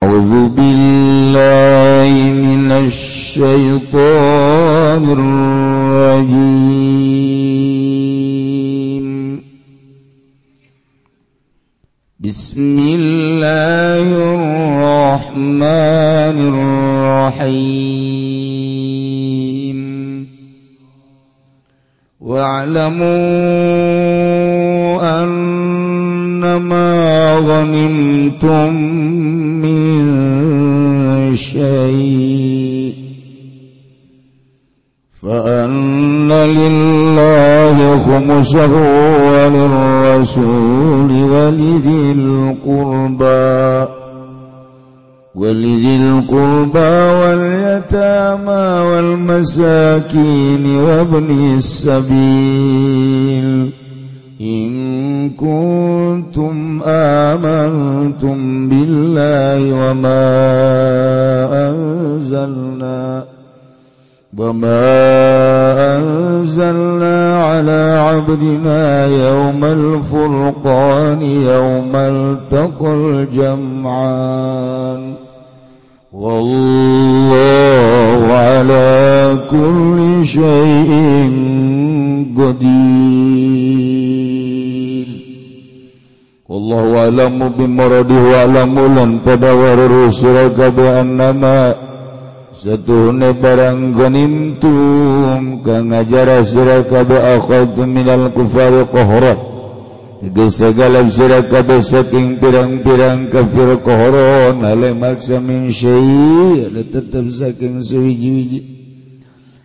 أعوذ بالله من الشيطان الرجيم. بسم الله الرحمن الرحيم. واعلموا أنما غنمتم من شيء فأن لله خمسه وللرسول ولذي القربى واليتامى والمساكين وابن السبيل إن كنتم آمنتم بالله وما أنزلنا على عبدنا يوم الفرقان يوم التقى الجمعان والله على كل شيء قدير. والله أعلم بمرده وأعلم لن تدور الرسل بأنما satuhne barang ghanimtum kang ngajara sira kabeh akhadtu minal kufari qahra geus segala sira kabeh saking pirang-pirang kafir qahron ale maksa min syai' tetep saking suwiji-wiji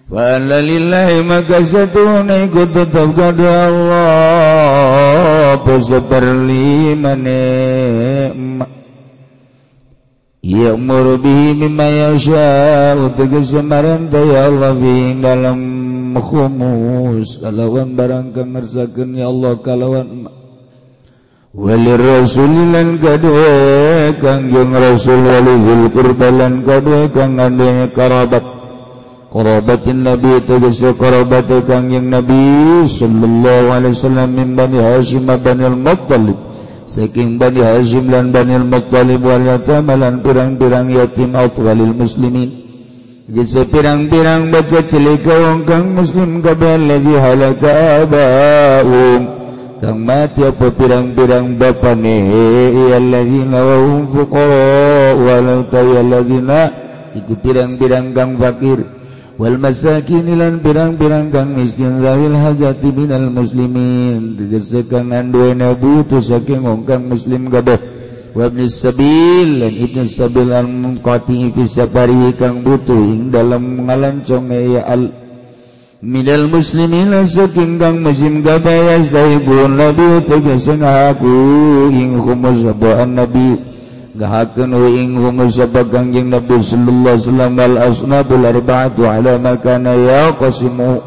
fa anna lillahi maka satuhne iku tetep kada Allah seperlimane ya'muru bihi mimma yasha'u tegese maranta ya Allah bihi dalam khumus kalawan barang kang ngersakeun ya Allah kalawan walir rasul lan kadue kangjeng rasul walil qurba lan kadue kang ngandeng karabat qarabatin nabi tegese karabat kangjeng nabi sallallahu alaihi wasallam min bani Hashim bani al-Muttalib saking Bani Hashim lan Bani Muttalib wal yatama lan pirang-pirang yatim atwalil muslimin geus pirang-pirang baca cilik wong kang muslim kabeh alladzi halaka abaum kang mati apa pirang-pirang bapane alladzina wa hum fuqara wa alladzina iku pirang-pirang kang fakir wal masakin lan pirang-pirang kang miskin zawil hajati minal muslimin tegese kang anduwene butuh saking wong kang muslim kabeh wa ibnis sabil lan ibnis sabil al munqati fi safari kang butuh ing dalem ngalanconge ya al minal muslimin saking kang muslim kabeh yastahibun nabi tegese ngaku ing khumus nabi gahakeun ing humus sapa Kangjeng Nabi sallallahu alaihi wasallam wal asnabul arba'atu ala ma kana yaqsimu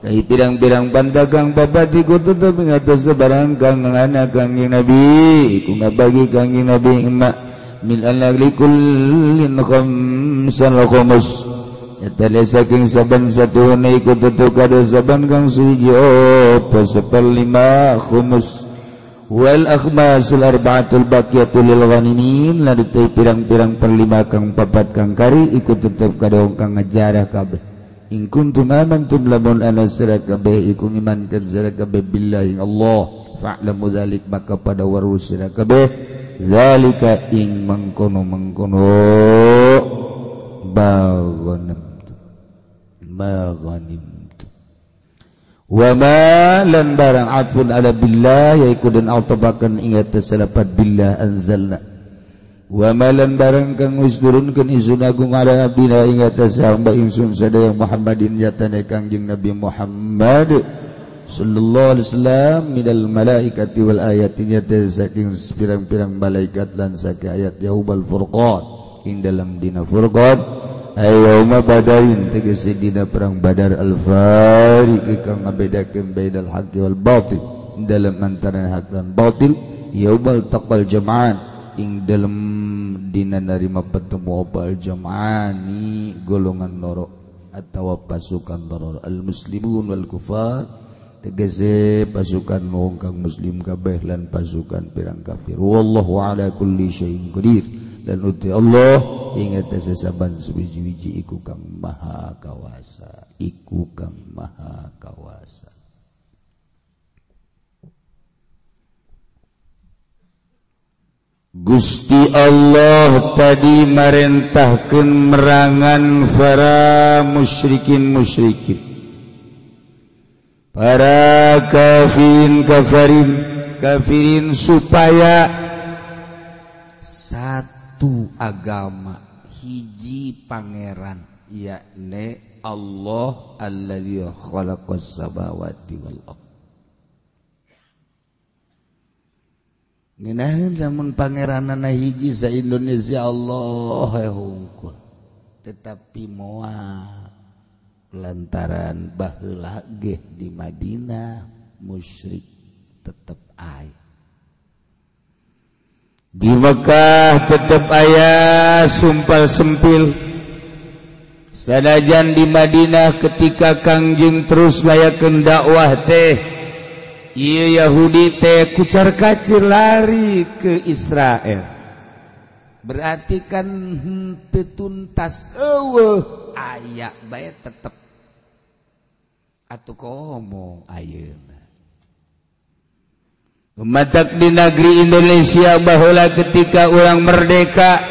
dari pirang-pirang pandagang bapak iku tetep ing atas barang kang ngana Kangjeng Nabi iku ngabagi Kangjeng Nabi emak min alli kullin khamsal khumus eta saking saben satuhune iku tetep kada saben kang suwiji apa seperlima khumus wal akhmasul arba'atul baqiyatul lil ghanimin lan teu pirang-pirang perlima kang papat kang kari iku tetep kada wong kang ngajarah kabeh in kuntum amantum lamun ana sira kabeh iku ngimankeun sira kabeh billahi Allah fa'lamu dzalik maka pada waru sira kabeh zalika ing mangkono-mangkono maghanim wa ma lan barang atfun ala billah yaiku den altabakan ingat selapat billah anzalna wa ma lan barang kang wis turunkeun izun agung ala abdina ingat hamba ingsun sadaya Muhammadin nyatane Kangjeng Nabi Muhammad sallallahu alaihi wasallam minal malaikati wal ayati nyata saking pirang-pirang malaikat lan saking ayat yaumul furqan ing dalam dina furqan ayyuma badarin tegese dina perang Badar al-fariq kang ngabedakeun bainal haqqi wal batil dalam antara hak dan batil yaumal taqal jam'an ing dalam dina narima pertemu opal jam'ani golongan loro atawa pasukan loro al muslimun wal kufar tegese pasukan wong kang muslim kabeh lan pasukan pirang kafir wallahu ala kulli syai'in qadir. Dan uti Allah ingat sesaban suwiji-wiji iku kang maha kawasa, iku kang maha kawasa. Gusti Allah tadi marentahkeun merangan para musyrikin musyrikin, para kafirin kafirin kafirin, supaya satu agama, hiji pangeran, yakni Allah alladzi khalaqas samawati wal ardh. Ngenaheun lamun pangeranana hiji sa Indonesia Allah hungkul. Tetapi moal lantaran baheula ge di Madinah musyrik tetep aya. Di Mekah tetep aya sumpal sempil. Sanajan di Madinah ketika Kangjeng terus ngayakeun dakwah teh, ieu Yahudi teh kucar kacir lari ke Israel. Berarti kan henteu tuntas eueuh aya bae tetep. Atuh komo ayeuna. Matak di negeri Indonesia baheula ketika urang merdeka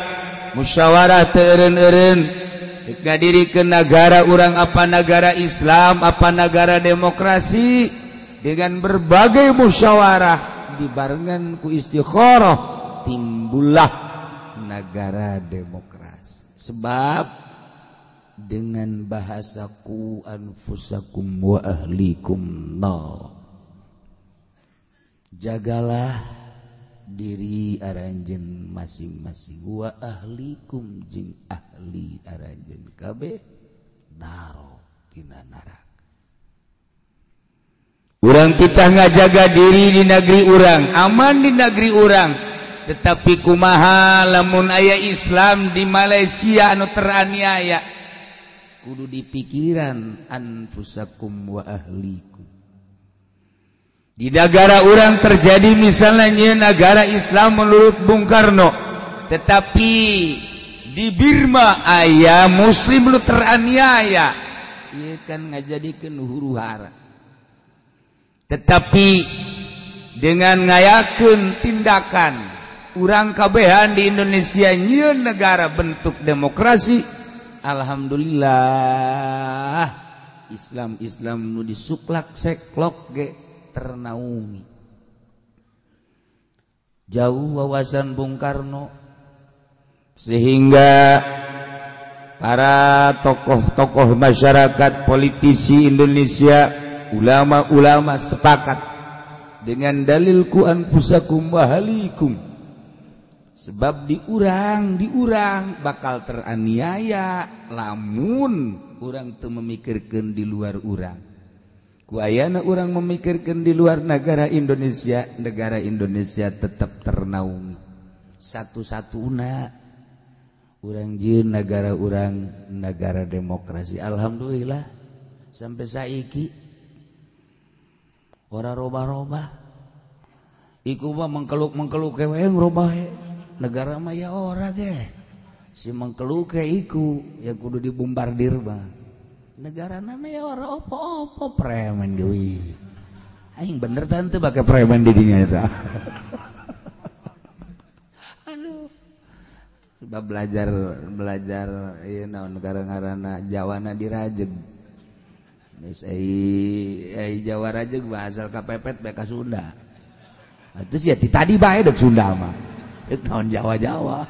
musyawarah teu eureun-eureun ngadirikeun nagara urang apa nagara Islam apa nagara demokrasi, dengan berbagai musyawarah dibarengan ku istikharah timbullah negara demokrasi. Sebab dengan bahasa ku anfusakum wa ahlikum nar, jagalah diri aranjeun masing-masing, wa ahlikum jeung ahli aranjeun kabeh naro tina neraka. Urang kita ngajaga diri di negeri urang, aman di negeri urang. Tetapi kumaha lamun aya Islam di Malaysia anu teraniaya, kudu dipikiran anfusakum wa ahlikum. Di negara urang terjadi misalnya negara Islam menurut Bung Karno, tetapi di Birma aya muslim lu teraniaya, ieu kan ngajadikeun huru-hara. Tetapi dengan ngayakeun tindakan urang kabehan di Indonesia nyieun negara bentuk demokrasi, alhamdulillah Islam-Islam nu disuklak seklok ge ternaungi. Jauh wawasan Bung Karno sehingga para tokoh-tokoh masyarakat, politisi Indonesia, ulama-ulama sepakat dengan dalil ku anfusakum wa ahlikum. Sebab diurang bakal teraniaya lamun urang teu memikirkeun di luar urang. Ku ayana urang memikirkeun di luar negara Indonesia, negara Indonesia tetap ternaungi. Satu-satuna urang jieun negara urang negara demokrasi. Alhamdulillah sampai saiki ora robah-robah. Iku mah mengkeluk-mengkeluk we ngrobah negara mah ya ora ge. Si mengkeluk iku ya kudu dibombardir mah. Negara nama ya ora opo-opo preman deui. Aing bener tante bake preman di dinya eta. Aduh. Sebab belajar ieu naon negara ngaranna Jawana dirajeg. Geus ai Jawa rajeg mah asal kapepet bae ka Sunda. Atuh sia ti tadi bae deuk Sunda mah. Deuk naon Jawa-Jawa.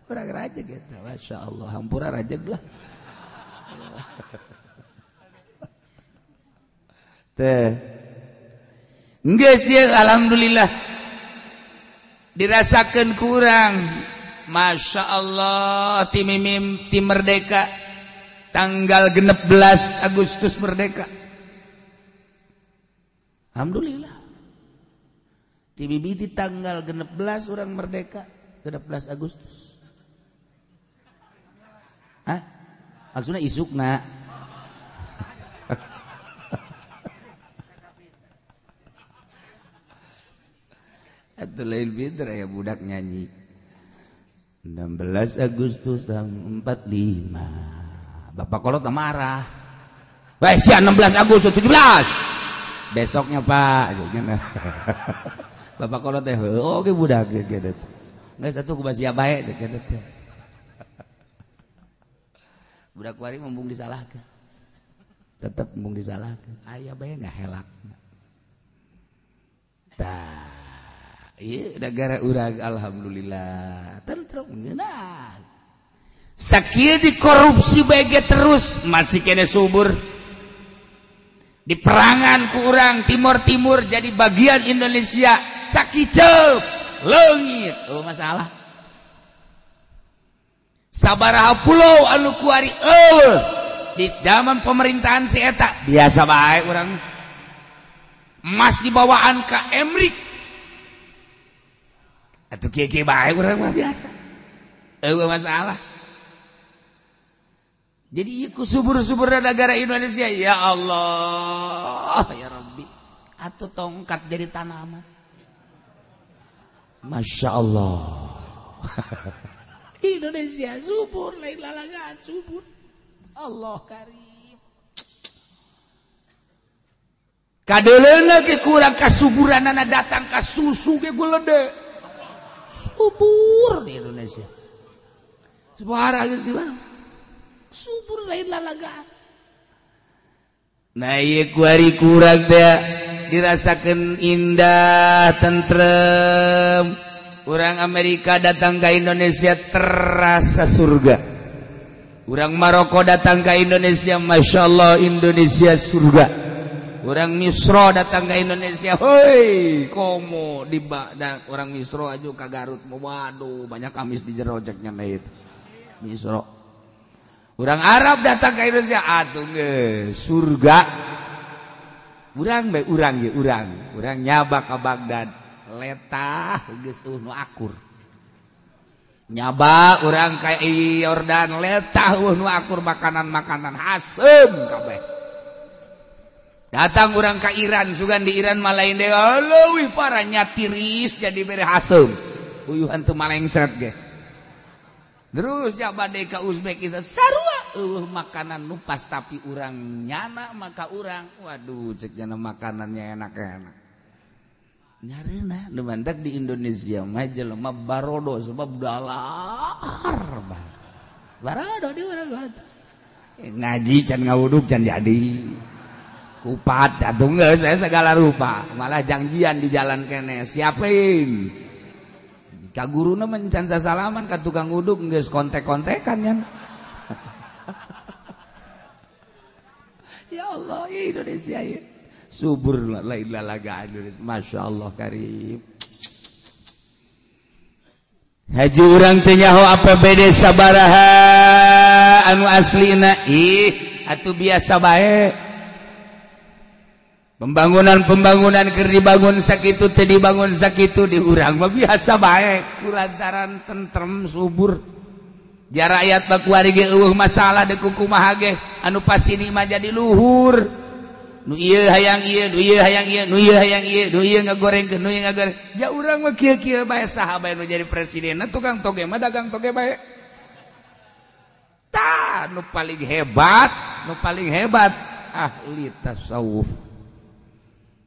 Urang rajeg eta, masyaallah, hampura rajeg lah. Teh. Geus ieu alhamdulillah dirasakeun kurang. Masya Allah ti mimim ti merdeka tanggal 16 Agustus merdeka. Alhamdulillah. Ti mimiti tanggal 16 orang merdeka, 16 Agustus. Hah? Maksudnya isukna. Atuh lain pinter ya budak nyanyi. 16 Agustus tahun 45. Bapak kolot marah. Weh, sia 16 Agustus 17. Besoknya Pak. Bapak kolot teh heuh oge budak gitu. Geus atuh ku sia bae gitu teh. Budak kuari embung disalahkeun. Tetep embung disalahkeun. Aya bae ngahelak. Tah. Iya, negara urang alhamdulillah tentrem ngeunah. Sakieu dikorupsi bae ge terus masih kene subur. Di perangan ku urang Timur Timur jadi bagian Indonesia sakiceup leungit. Oh masalah. Sabaraha pulau anu kuari eueuh di zaman pemerintahan si eta biasa bae urang. Emas dibawaan ka Emrik. Atuh kieu-kieu bae urang mah biasa. Eueuh masalah. Jadi ieu ku subur-suburna negara Indonesia ya Allah, ya Rabbi. Atuh tongkat jadi tanaman. Masya Allah. Indonesia subur lain lalagaan subur. Allah karim. Kadeuleuna ge kurang kasuburanana datang ka susu ge gulede. Subur di Indonesia. Suara geus subur lain lalagaan. Nah ieu kuari kurang teh dirasakeun indah tentrem. Urang Amerika datang ke Indonesia terasa surga. Urang Maroko datang ke Indonesia, Masya Allah Indonesia surga. Orang Misro datang ke Indonesia, hoi, komo di dan orang Misro aja ke Garut, waduh banyak kamis di jero ceknya itu. Misro. Orang Arab datang ke Indonesia, atuh geus surga. Urang bae urang ye urang, urang nyaba ka Baghdad, letah geus eueuh nu akur. Nyaba urang ka Yordan, letah eueuh nu akur makanan-makanan haseum kabeh. Datang orang ke Iran, sugan di Iran malain deui leuwih parah nya tiris jadi bere haseum. Uyuhan teu malengcret ge. Terus ya bade ka Uzbekistan sarua eueuh makanan nu pas tapi urang nyana maka urang waduh cek nyana makanannya enak-enak. Nyareuna nu mantak di Indonesia mah jelema barodo sebab dalar bae. Barodo di urang ngaji can ngawuduk can jadi. Kupat atuh geus segala rupa malah janjian di jalan kene siapin ka guruna mencan sasalaman ka tukang uduk geus kontek-kontekan kan. Ya Allah Indonesia ya subur lain lalaga Indonesia Masya Allah karim. Haji urang teh nyaho APBD sabaraha anu aslina ih atuh biasa bae. Pembangunan-pembangunan keur dibangun sakitu teu dibangun sakitu di urang mah biasa bae kulantaran tentrem subur. Ja rakyat mah kuari ge eueuh masalah deuk kumaha ge anu pasini mah jadi luhur. Nu ieu hayang ieu, nu ieu hayang ieu, nu ieu hayang ieu, nu ieu ngagorengkeun, nu ieu ngagoreng. Ja urang mah kieu-kieu bae saha bae nu jadi presidenna tukang toge mah dagang toge bae. Tah nu paling hebat, nu paling hebat ahli tasawuf.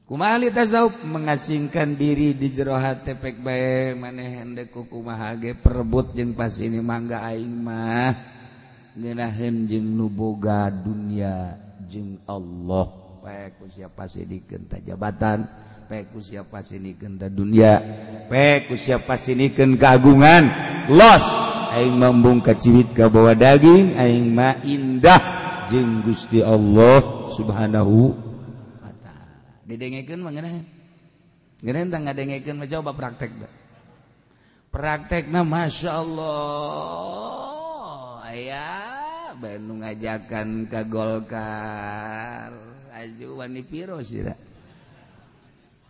Kumaha ahli tasawuf mengasingkan diri di jero hate pek bae maneh henteu kumaha ge perebut jeung pasini mangga aing mah ngeunaheun jeung nu boga dunia jeung Allah bae ku siapa sinikeun ta jabatan bae ku siapa sinikeun ta dunia bae ku siapa sinikeun kagungan los aing mambung kaciwit ka bawa daging aing mah indah jeung Gusti Allah Subhanahu. Didengekeun mah ngeunah. Ngeunah tah ngadengekeun mah coba praktek da. Praktekna Masya Allah. Aya bae nu ngajakan ka Golkar. Aju wani piro sira.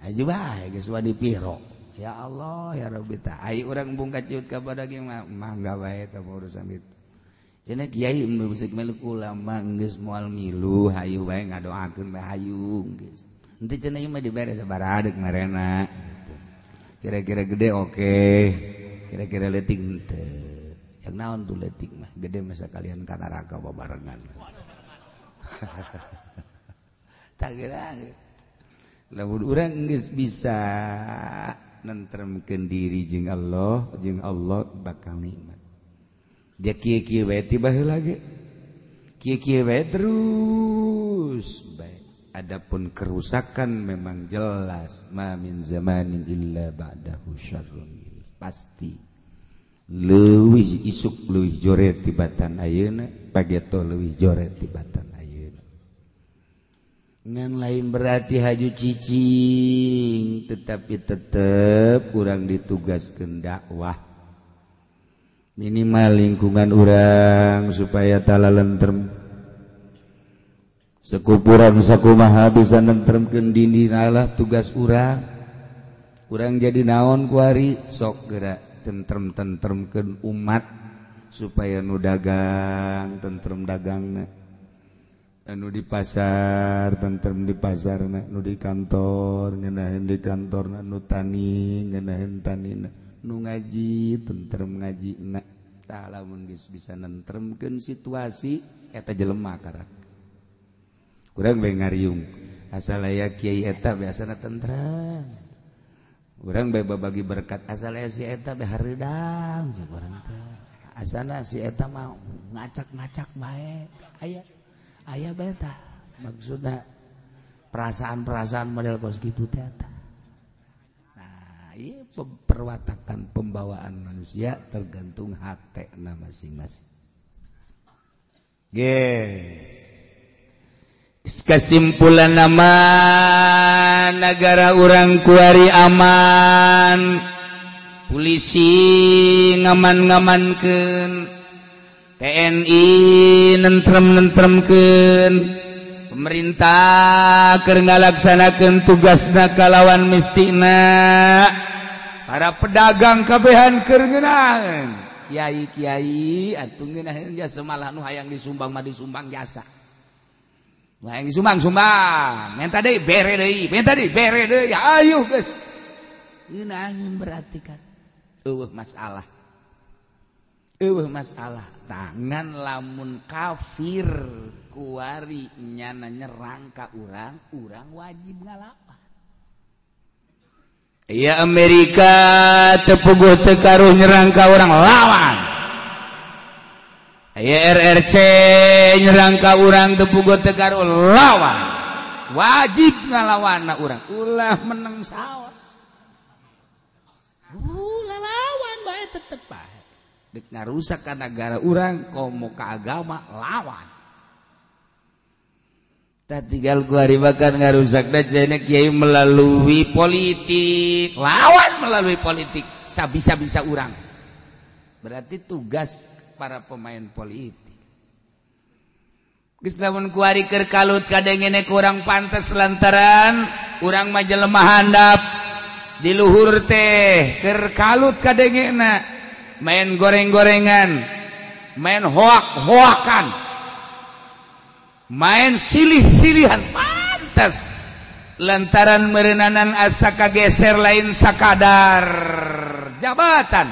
Aju bae geus wani piro. Ya Allah ya Rabbi ta. Ai urang embung kaciut ka badaging mah mangga bae eta urusan itu. Cenah kiai musik milu ulama geus moal milu hayu bae ngadoakeun bae hayu geus. Nanti cenah ieu mah dibere sabaraha deuk marena gitu. Kira-kira gede oke, kira-kira leutik henteu. Teu naon tuh leutik mah, gede masa kalian ka neraka babarengan. Tak kira. Lamun urang geus bisa nentremkeun diri jeung Allah bakal nikmat. Dia kieu-kieu bae tiba heula ge. Kieu-kieu bae terus bae. Adapun kerusakan memang jelas, ma min zamanin illa ba'dahu syarrun. Pasti leuwih isuk leuwih joret tibatan ayeuna, pageto leuwih joret tibatan ayeuna. Ngan lain berarti haju cicing, tetapi tetep urang ditugaskeun dakwah. Minimal lingkungan urang supaya tala lentrem. Sekupuran sakumaha bisa nentremkeun dininalah tugas urang. Urang jadi naon kuari sok gerak tentrem-tentremkeun umat supaya nu dagang tentrem dagangna, anu di pasar tentrem di pasarna, nu di kantor ngeunaheun di kantorna, nu tani ngeunaheun tanina, nu ngaji tentrem ngajina. Tah lamun geus bisa nentremkeun situasi eta jelema karak. Kurang bae ngariung asal aya kiai eta biasana tentrem. Urang bae babagi berkat asal aya si eta bae hareudang jeung urang teh. Asana si eta mah ngacak-ngacak bae. Aya aya bae tah. Maksudna perasaan-perasaan model kos kitu teh tah. Nah, ieu perwatakan pembawaan manusia tergantung hatena masing-masing. Guys. Kesimpulan nama negara urang kuari aman, polisi ngaman-ngamankeun, TNI nentrem-nentremkeun, pemerintah keur ngalaksanakeun tugasna kalawan mistina, para pedagang kabehan keur ngeunaheun, kiai-kiai atuh ngeunaheun jasa malah nu hayang disumbang mah disumbang jasa. Wah, yang disumbang sumbang, minta deui bere deui, minta deui bere deui, ayo geus. Ngeunaheun berarti kan eueuh masalah. Eueuh masalah. Tangan lamun kafir kuari nyana nyerang ka urang, urang wajib ngalawan. Ya Amerika teu puguh teu karuh nyerang ka urang, lawan. Aya RRC nyerang ka urang teu puguh teu karuh, lawan. Wajib ngalawanna urang, ulah meneng saos. Ulah lawan bae tetep bae. Dek ngarusak ka nagara urang komo ka agama lawan. Tah tinggal kuari bahkan ngarusak da cenah kiai melalui politik, lawan melalui politik sabisa-bisa urang. Berarti tugas para pemain politik. Geus lamun kuari keur kalut kadengene kurang pantes lantaran urang mah jelema handap di luhur teh keur kalut kadengena main goreng-gorengan, main hoak-hoakan, main silih-silihan pantes lantaran meureunanan asa kageser lain sakadar jabatan.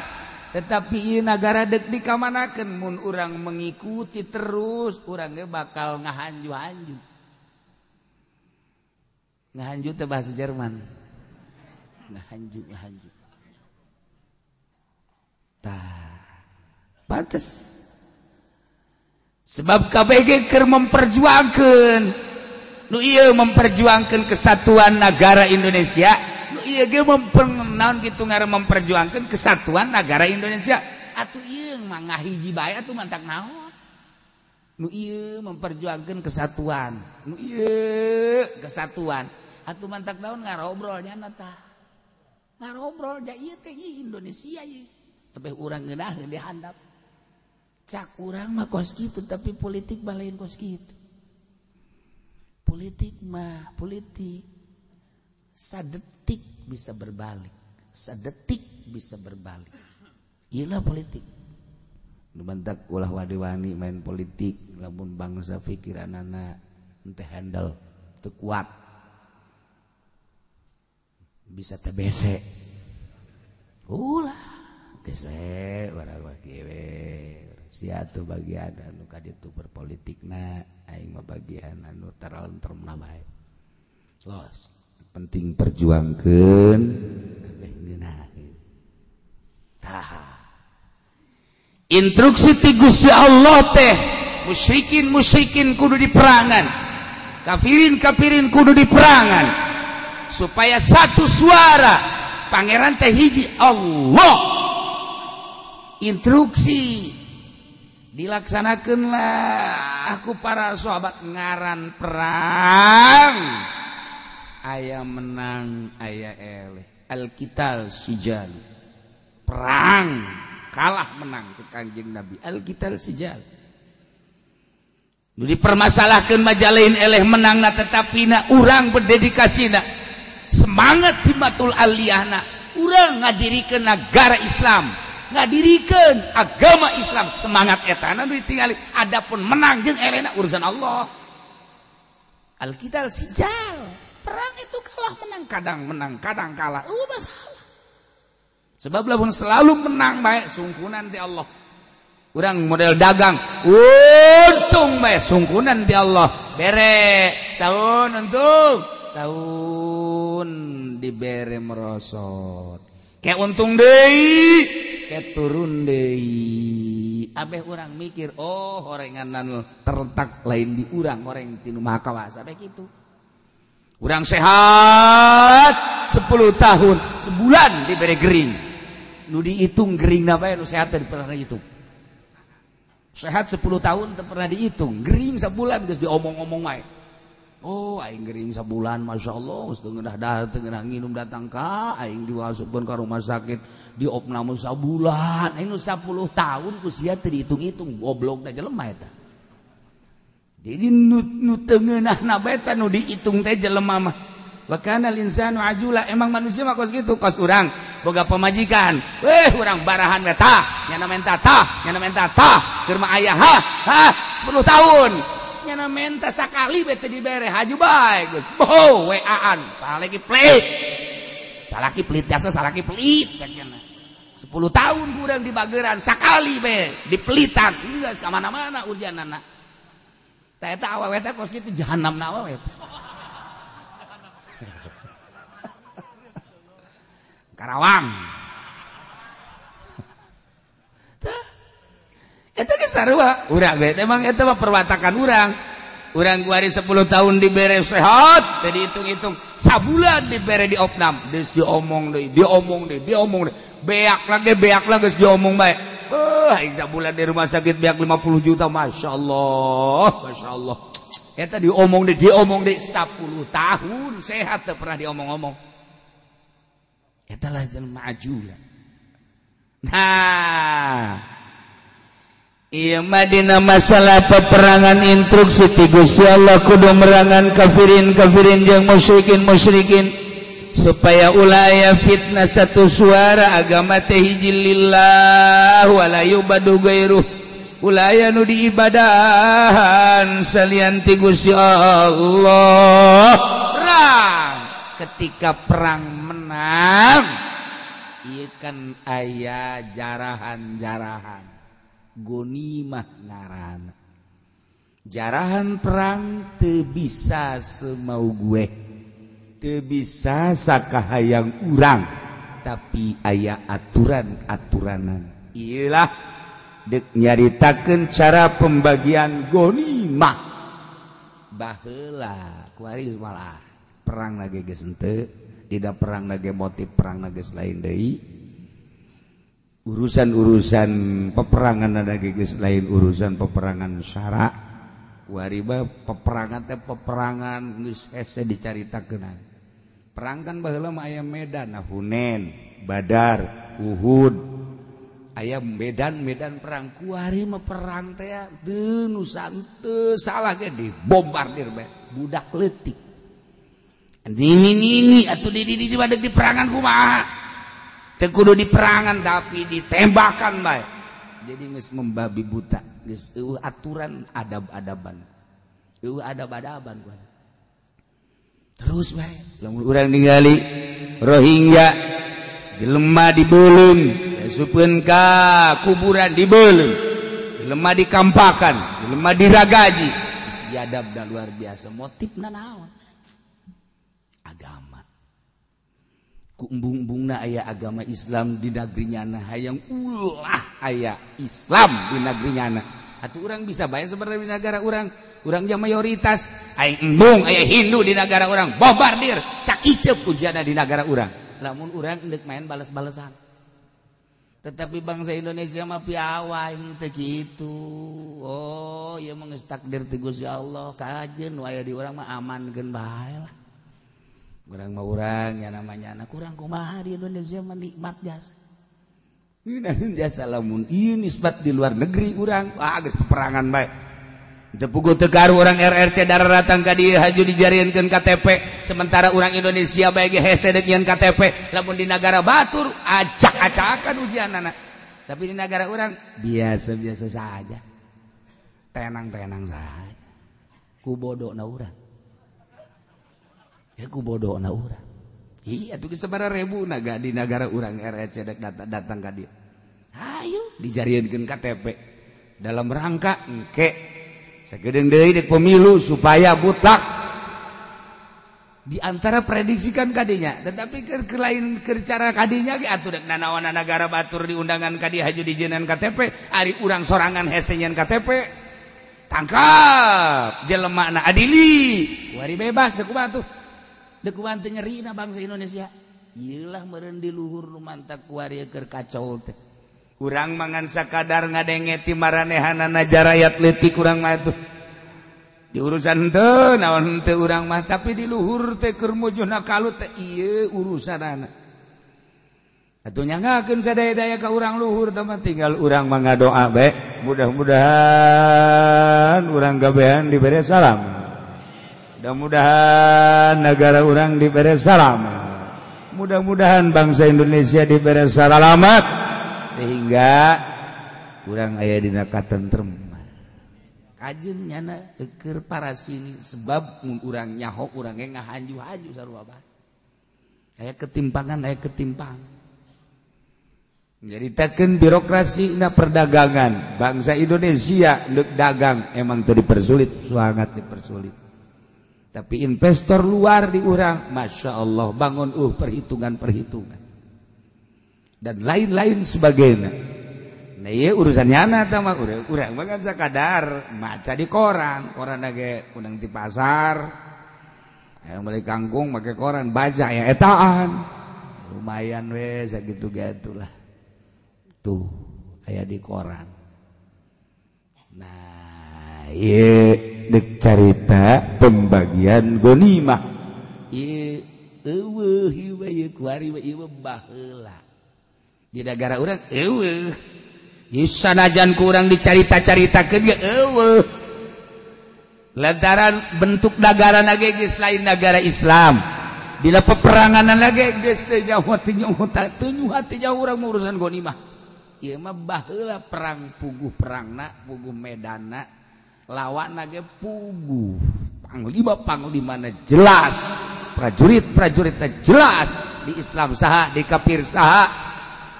Tetapi ieu nagara dek dikamanakeun mun urang mengikuti terus urang ge bakal ngahanju-hanju. Ngahanju teh bahasa Jerman. Ngahanju, ngahanju. Tah, pantes. Sebab KBG keur memperjuangkeun nu ieu memperjuangkeun kesatuan negara Indonesia. Ieu ge naon kitu ngaran memperjuangkeun kesatuan negara Indonesia. Atuh ieu mah ngahiji bae atuh mantak naon. Nu ieu memperjuangkeun kesatuan, nu ieu kesatuan. Atuh mantak naon ngarobrol nya tah. Ngarobrol da ieu teh Indonesia ieu. Tapi urang ngeunaheun di handap. Cak urang mah kos kitu tapi politik mah lain kos kitu. Politik mah politik. Sadetik bisa berbalik, sadetik bisa berbalik. Iyalah politik. Nu mantak ulah wadi-wani main politik, lamun bangsa pikiranana henteu handle, teu kuat. Bisa TBC. Ulah geus we urang mah kieu we. Sia tuh bagian anu ka ditu berpolitikna, aing mah bagian anu terlentram bae. Los, penting perjuangkeun kabeh ngeunaheun. Tah. Instruksi ti Gusti Allah teh, musyrikin-musyrikin kudu diperangan. Kafirin-kafirin kudu diperangan. Supaya satu suara pangeran teh hiji Allah. Instruksi dilaksanakanlah aku para sahabat ngaran perang aya menang aya eleh al-qital sijal perang kalah menang cek Kangjeng Nabi al-qital sijal nu dipermasalahkeun majalain eleh menangna tetapi na urang berdedikasina semangat himmatul aliyahna urang ngadirikeun negara Islam ngadirikeun agama Islam semangat etana nu ditingali adapun menang jeung elehna urusan Allah. Al-qital sijal perang itu kalah menang kadang kalah masalah sebab lamun selalu menang bae sungkunan ti Allah. Urang model dagang untung bae sungkunan ti Allah bere setahun untung setahun dibere merosot kayak untung deui kayak turun deui abeh urang mikir oh orenganan terletak lain di urang oreng ti nu maha kawasa abeh kitu urang sehat 10 tahun sebulan dibere gering nu dihitung geringna bae nu sehat teu pernah dihitung sehat 10 tahun teu pernah dihitung gering sebulan geus diomong-omong wae. Oh aing gering sabulan Masya Allah geus teu ngeunah dahar teu ngeunah nginum datang ka aing diwasupkeun ka rumah sakit diopname sabulan aing nu 10 tahun ku sia teu dihitung-hitung goblok da jelema eta. Jadi nu teu ngeunahna bae teh nu dihitung teh jelema mah. Wa kana linsanu ajula emang manusia mah kos kitu kos urang boga pamajikan weh urang barahan we tah nyana menta tah nyana menta tah keur mah aya ha ha 10 tahun nyana menta sakali bete dibere haju bae geus boho WA-an salaki pelit salaki pelit jasa salaki pelit cenah 10 tahun kurang dibageran sakali be dipelitan geus ka mana-mana ujianana tah eta awewe teh kos kitu jahanamna awewe Karawang tah eta ge sarua urang we emang eta mah perwatakan urang. Urang kuari 10 tahun dibere sehat teu dihitung-hitung sabulan dibere diopnam geus diomong deui diomong deui diomong deui beak lagi geus diomong bae aing sabulan di rumah sakit beak 50 juta masyaallah masyaallah eta diomong deui 10 tahun sehat teu pernah diomong-omong eta lah jelema ajula. Nah iya madina masalah peperangan instruksi ti Gusti Allah kudu merangan kafirin-kafirin jeung musyrikin-musyrikin supaya ulah aya fitnah satu suara agama teh hiji lillah wala yubadu gairuh ulah aya nu diibadahan salian ti Gusti Allah. Perang ketika perang menang ieu kan aya jarahan-jarahan gonimah ngaran jarahan perang teu bisa semau gue teu bisa sakahayang urang tapi aya aturan-aturanan iyalah dek nyaritakeun cara pembagian gonimah baheula kuari geus malah perang lagi geus henteu dina perang lagi motif perang geus lain deui urusan-urusan peperangan ada geus lain urusan peperangan syara kuari mah peperangan teh peperangan geus hese dicaritakeun perang kan baheula mah aya medan Hunain Badar Uhud aya medan-medan perang kuari mah perang teh teu nu teu salah ge dibombardir bae budak leutik ini atuh di di perangan kumaha teu kudu di perangan tapi ditembakan bae jadi geus membabi buta geus eueuh aturan adab-adaban eueuh adab-adaban kuari terus bae lamun urang ningali Rohingya jelema dibeuleum asupeun ka kuburan dibeuleum jelema dikampakan, jelema diragaji. Biadab da luar biasa. Motifna naon? Agama. Ku embung-embungna aya agama Islam di negeri nyana, hayang ulah aya Islam di negeri nyana. Atuh urang bisa bae sebenarnya di negara urang, urang yang mayoritas aing embung aya Hindu di negara urang, bombardir sakiceup ujianna di negara urang. Lamun urang endek main balas-balasan. Tetapi bangsa Indonesia mah piawai teu kitu. Oh, ieu mah geus takdir ti Gusti Allah, kajeun nu aya di urang mah amankeun bae lah. Urang mah urang nya namanya anak urang kumaha di Indonesia mah nikmat jasa. Ngeunaheun jasa lamun ieu nisbat di luar negeri urang, wah geus peperangan bae. Teu puguh teu garu urang RRC daratang ka dieu haju dijariankeun KTP, sementara urang Indonesia bae ge hese deuk nyieun KTP, lamun di nagara batur acak-acakan ujianana. Tapi di nagara urang biasa-biasa saja. Tenang-tenang saja. Ku bodona urang. Ya ku bodona urang. Iya tuh sabaraha ribu naga di nagara urang RRC dek datang ka dieu. Hayu dijariankeun KTP dalam rangka engke sagedeung deui dek pemilu supaya mutlak. Di antara prediksikan kadinya, tetapi keur lain keur cara kadinya ge atuh dek nanaonan nagara batur di undangan ka dieu haju dijieunnan KTP, ari urang sorangan hese nyieun KTP. Tangkap jelemana adili, wari bebas dek kumaha tuh. Dek kumaha teu nyerina bangsa Indonesia. Ieu lah meureun di luhur nu mantak kuari keur kacau teh. Urang mangan sakadar ngadenge ti maranehanana jarayat leutik urang mah tuh. Di urusan henteu naon henteu urang mah, tapi di luhur teh keur mujuna kalut teh ieu urusanana. Atuh nyangakeun sadaya-daya ka urang luhur teh mah tinggal urang mah ngadoa bae. Mudah-mudahan urang kabehan dibere salam. Mudah-mudahan negara urang dibere salam. Mudah-mudahan bangsa Indonesia dibere salamat sehingga urang aya dina katentreman. Kajeun nyana keur parasini sebab mun urang nyaho urang ge ngahanju-hanju sarua bae. Aya ketimpangan, aya ketimpangan. Nyaritakeun birokrasi na perdagangan bangsa Indonesia deuk dagang emang teu dipersulit, sangat dipersulit. Tapi investor luar di urang Masya Allah bangun perhitungan-perhitungan dan lain-lain sebagainya. Nah iya urusannya anak mah urang mah kan sakadar maca di koran, koran ge undang di pasar, yang beli kangkung make koran baca ya etaan, lumayan we sakitu gitulah. Tuh aya di koran. Nah ieu deuk carita pembagian ghanimah. Ieu eueuh ieu kuari we ieu baheula. Di negara urang eueuh. Ieu sanajan ku urang dicarita-caritakeun ge eueuh. Lantaran bentuk nagarana ge geus lain nagara Islam. Dina peperanganna ge geus teu nyaho teu nyaho teu nyuha teu nyaho urang urusan ghanimah. Ieu mah baheula perang puguh perangna, puguh medanna, lawanna ge puguh. Panglima-panglimana jelas, prajurit-prajuritna jelas, di Islam saha, di kafir saha.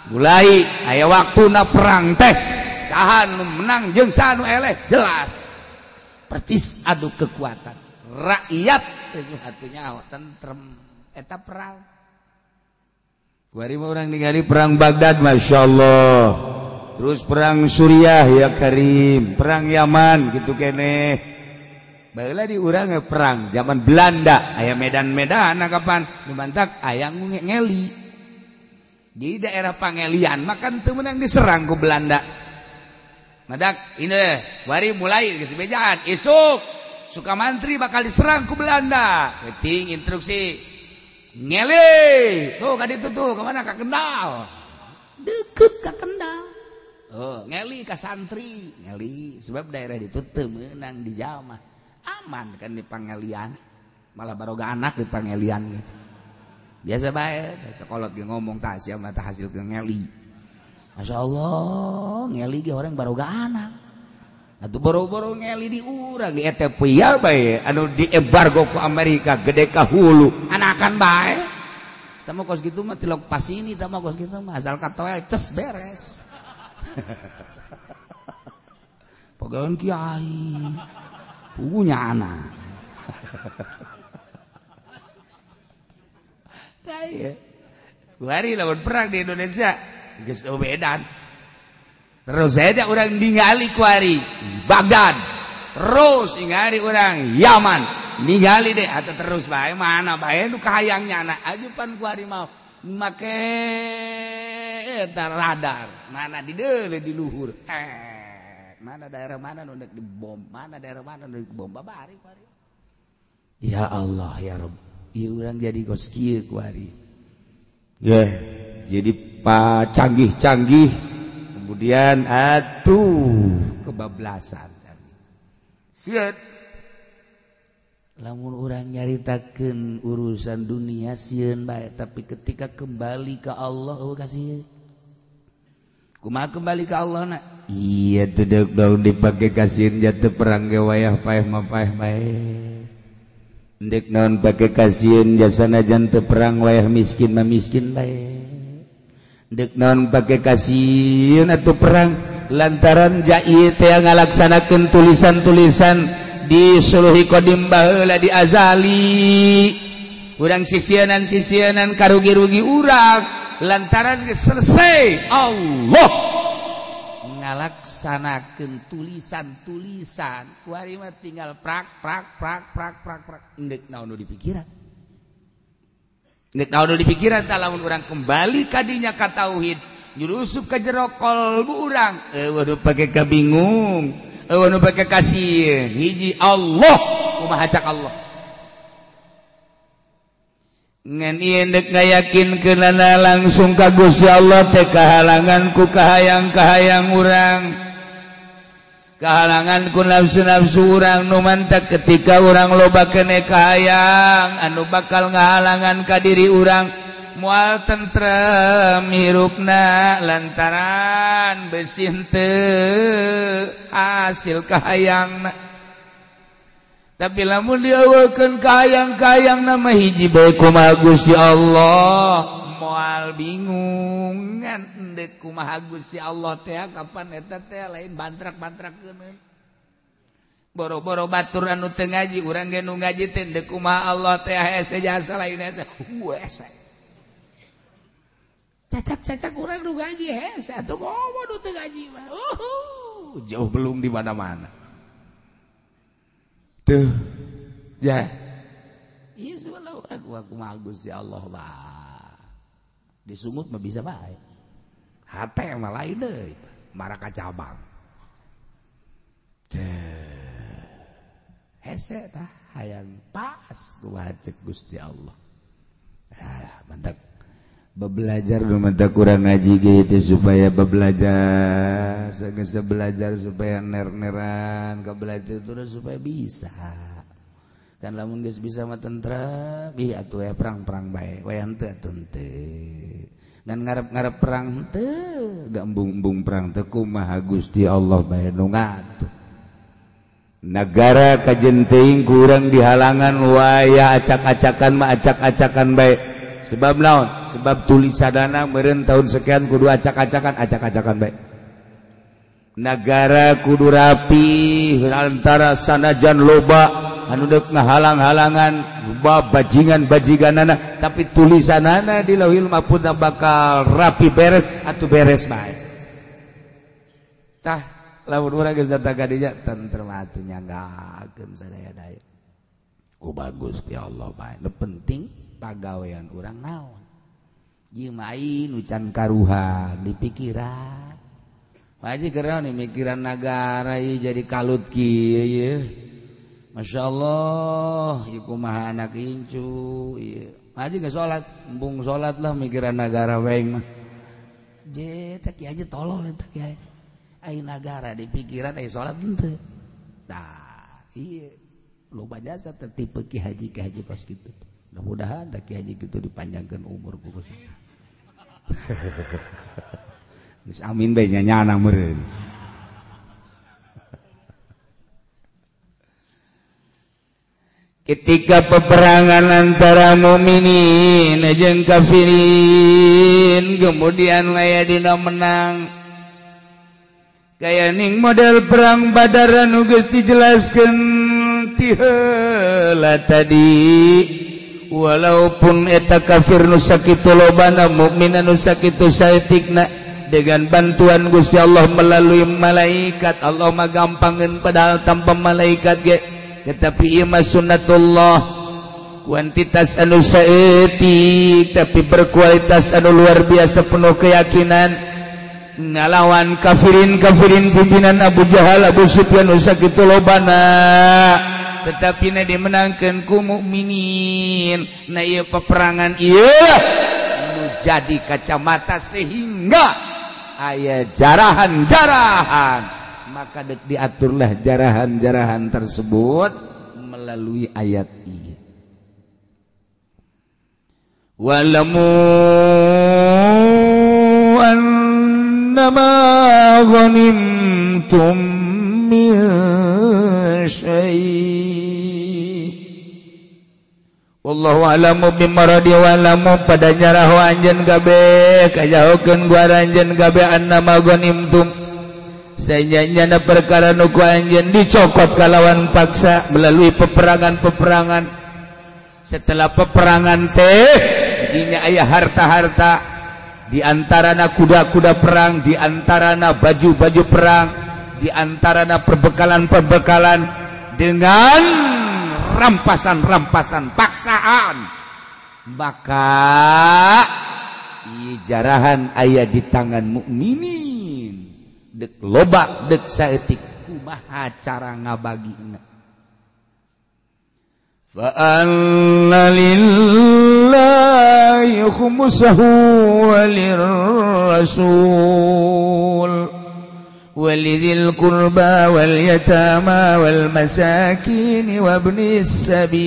Mulai aya waktuna perang teh, saha nu menang jeung saha nu eleh jelas. Percis adu kekuatan. Rakyat teu hatunya tentrem eta perang. Kuari mah urang ningali perang Baghdad Masya Allah. Terus perang Suriah ya Karim, perang Yaman gitu keneh. Baheula di urang perang zaman Belanda, aya medan-medan kapan nu mantak aya ngeli. Di daerah Pangelian makan teu meunang diserang ku Belanda. Madak ini wari mulai geus bejaan isuk Sukamantri bakal diserang ku Belanda. Penting instruksi ngele tuh ka ditu tuh kemana ka Kendal, deket ka Kendal. Oh ngeli ka santri ngeli sebab daerah itu teu meunang dijamah, aman kan di Pangelian, malah baroga anak di Pangelian gitu. Biasa bae sekolot ge ngomong tah sia mah tah hasil ke ngeli. Masya Allah ngeli ge orang baroga anak. Atuh boro-boro ngeli di urang di Ethiopia bae anu diembargo ku Amerika gede ka hulu anakan bae. Tah mah kos kitu mah tilok pasini, tah mah kos kitu mah asal katoel ces beres. Pagawean kiai. Pugunya anak. Tah kuari lawan perang di Indonesia geus bedan. Terus saja orang ningali kuari Baghdad. Terus ningali orang Yaman. Ningali deh atau terus bae mana bae nu kahayangnya anak aju pan kuari mau make eta radar. Mana di deule di luhur. Mana daerah mana nu deuk dibom, mana daerah mana nu dibom babari kuari. Ya Allah ya Rabb, ieu urang jadi kos kieu kuari. Ya, jadi pa canggih-canggih kemudian atuh kebablasan canggih. Sieun. Lamun urang nyaritakeun urusan dunia sieun bae, tapi ketika kembali ke Allah eueuh kasih. Kumaha kembali ke Allah nak? Iya teu daun dipake kasieun jatuh perang ge wayah paeh mah paeh bae. Ndek naon pake kasieun jasana jan teu perang wayah miskin mah miskin bae. Ndek naon pake kasieun atuh perang lantaran jai teh ngalaksanakeun tulisan-tulisan di suluhi qadim baheula di azali. Urang sisienan-sisienan karugi-rugi urang lantaran selesai Allah ngalaksanakeun tulisan-tulisan kuari mah tinggal prak prak prak prak prak prak endek naon nu dipikiran endek naon nu dipikiran tah lamun urang kembali ka dinya ka tauhid nyurusup ka jero qalbu urang eueuh nu pake kabingung eueuh nu pake kasih hiji Allah kumaha cak Allah ngan ieu deuk ngayakinkeunana langsung ka Gusti Allah teh kahalangan ku kahayang-kahayang urang kahalangan ku nafsu-nafsu urang nu mantak ketika urang loba keneh kahayang anu bakal ngahalangan ka diri urang moal tentrem hirupna lantaran beusi henteu hasil kahayangna. Tapi lamun dieuweukkeun kahayang-kahayang nama hiji bae kumaha Gusti Allah moal bingung ngan endek kumaha Gusti Allah teh kapan eta teh lain bantrak-bantrakeun boro-boro batur anu teu ngaji urang ge nu ngaji teh endek kumaha Allah teh hese jasa lain hese hese cacak-cacak urang nu ngaji hese atuh komo nu teu ngaji mah jauh belum di mana-mana. Tuh, ya. Iya sebelah aku kumaha Gusti Allah bah. Disungut mah bisa bae. Hate mah lain deui, maraka cabang. Teh. Hese tah hayang pas kumaha cek Gusti Allah. Ah, mantap. Belajar mantap kurang ngaji gitu supaya belajar, geus belajar supaya ner-neran, ka belajar terus supaya bisa. Dan lamun geus bisa mah tentrem, ih atuh we perang-perang bae, wayah henteu atuh henteu. Dan ngarep-ngarep perang henteu, gambung-embung perang teh kumaha Gusti Allah bae nu ngatur. Nagara kajen teuing kurang dihalangan wayah acak-acakan mah acak-acakan bae. Sebab naon? Sebab tulisanana meureun tahun sekian kudu acak-acakan, acak-acakan bae. Nagara kudu rapi antara sanajan loba anu deuk ngahalang-halangan loba bajingan-bajiganana tapi tulisanana di Lauhil Mahfuz bakal rapi beres atuh beres bae. Tah lamun urang geus datang ka dinya tentrem atuh nyanggakeun sadaya-daya. Ku bagus ti Allah bae. Nu penting pagawean urang naon ieu mah nu can karuhan di pikiran haji keur nih mikiran nagara ieu jadi kalut kieu ieu masyaallah ieu kumaha anak incu ieu haji geus salat embung salat lah mikiran nagara wae mah je teh kieu aja tolol eta kieu ai nagara di pikiran ai salat henteu tah ieu loba jasa teh tipe ki haji kos kitu. Mudah-mudahan tak haji gitu dipanjangkan umur ku. Geus amin bae nya nyana meureun. Ketika peperangan antara mukminin jeung kafirin kemudian aya dina menang. Kaya ning model perang Badar anu geus dijelaskeun ti heula tadi. Walaupun eta kafir nu sakitu lobana, mukmin anu sakitu saeutikna, dengan bantuan Gusti Allah melalui malaikat. Allah mah gampangeun padahal tanpa malaikat ge, tetapi ieu mah sunnatullah. Kuantitas anu saeutik tapi berkualitas anu luar biasa, penuh keyakinan ngalawan kafirin-kafirin pimpinan Abu Jahal, Abu Sufyan nu sakitu lobana, tetapi na dimenangkeun ku mukminin. Nah ieu peperangan ieu nu jadi kacamata sehingga aya jarahan-jarahan, maka dek diaturlah jarahan-jarahan tersebut melalui ayat ieu. Walamu annama ghanimtum min syai' wallahu a'lamu bimaradi walamu pada nyaraho anjeun kabeh kajahokeun gua anjeun kabeh annama ghanimtum sanyanya perkara nu ku anjeun dicokot kalawan paksa melalui peperangan-peperangan. Setelah peperangan teh dinya aya harta-harta, di antarana kuda-kuda perang, di antarana baju-baju perang, di antarana perbekalan-perbekalan dengan rampasan-rampasan paksaan. Maka jarahan aya di tangan mukminin, dek loba dek saeutik, kumaha cara ngabagina. Fa anna lillahi khumsahu walirrasul walidhil qurba wal yatama wal masakin wabnis sabil.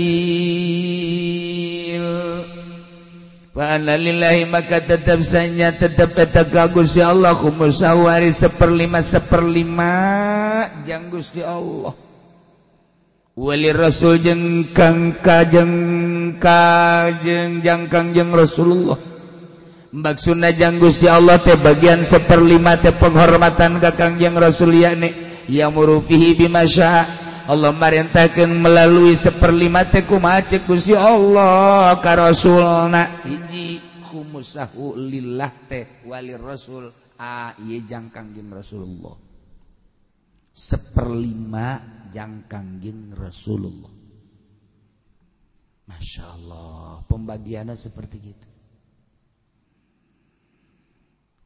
Fa anna lillahi maka tetap sanya tetap eta ka Gusti Allah khumsahu ari seperlima seperlima jang Gusti Allah, wali rasul jeung kang kajeng kajeng jang kangjeng Rasulullah. Maksudna jang Gusti Allah teh bagian seperlima teh penghormatan ka Kangjeng Rasul, yakni ya'muru fihi bima syaa. Allah marintahkeun melalui seperlima teh kumaha ceuk Gusti Allah ka Rasulna. Hiji khumusahu lillah teh wali rasul, a ieu jang Kangjeng Rasulullah. Seperlima jang Kangjeng Rasulullah. Masya Allah, pembagiannya seperti gitu.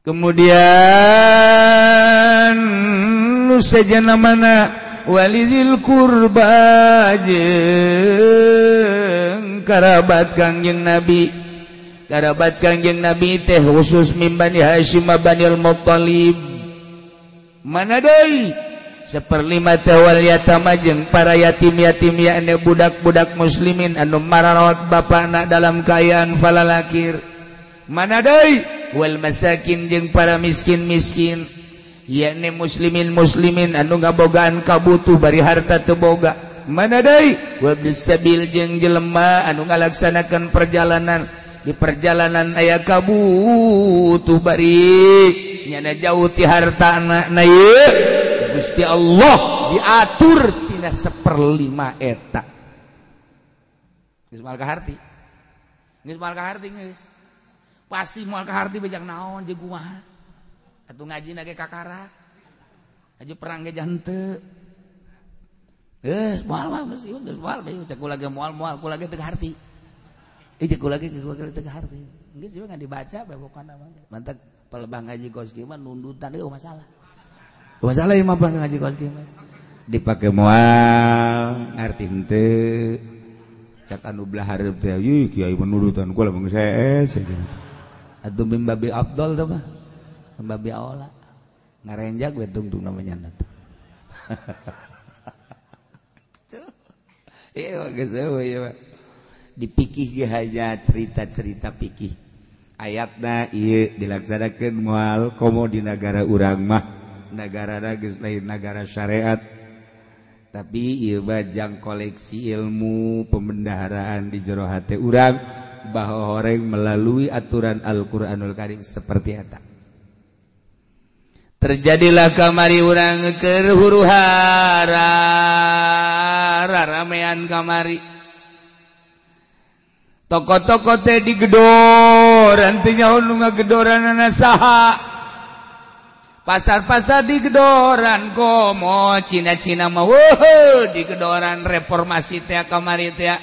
Kemudian nu sejana mana walidil kurba jeung karabat Kangjeng Nabi. Karabat Kangjeng Nabi teh khusus min Bani Hasyim Banil Muttalib. Mana deui? Seperlima teh wal yatama jeung para yatim-yatim yakni budak-budak muslimin anu mararawat bapana dalam kaayaan falalakir. Mana deui? Wal masakin jeung para miskin-miskin yakni muslimin-muslimin anu ngabogaan kabutuh bari harta teu boga. Mana deui? Wa bisabil jeung jelema anu ngalaksanakeun perjalanan, di perjalanan aya kabutuh bari nyana jauh ti hartana. Na ieu Gusti Allah diatur tina seperlima eta. Geus moal kaharti. Geus moal kaharti geus. Pasti moal kaharti bejang naon jeung kumaha. Atuh ngajina ge kakara. Aju perang ge henteu. Geus moal mah geus ieu geus moal bae cek kula ge moal-moal kula ge teu kaharti. Cek kula ge teu kaharti. Geus ieu ngan dibaca bae pokona mah. Mantak pelebah ngaji kos kieu mah nundutan eueuh masalah. Masalah ieu mah ngaji kos kieu mah. Dipake moal ngarti henteu. Cak anu belah hareup teh, "Ih, kiai menudutan kula mah geus hees." Atuh mimbabi afdal teh mah. Mimbabi aula. Ngarenjak we tungtung namanya teh. Ieu geus eueuh ieu mah. Dipikih ge hanya cerita-cerita pikih. Ayatna ieu dilaksanakeun moal komo di nagara urang mah. Nagara geus lain nagara syariat. Tapi ieu mah jang koleksi ilmu pembendaharaan di jero hate urang bahwa horeng melalui aturan Al-Qur'anul Karim seperti eta. Terjadilah kamari urang keur huru hara ramean kamari. Toko-toko teh digedoran teh nyaho nu ngagedoranana saha. Pasar-pasar digedoran komo Cina-Cina mah weuh digedoran reformasi teh kamari teh.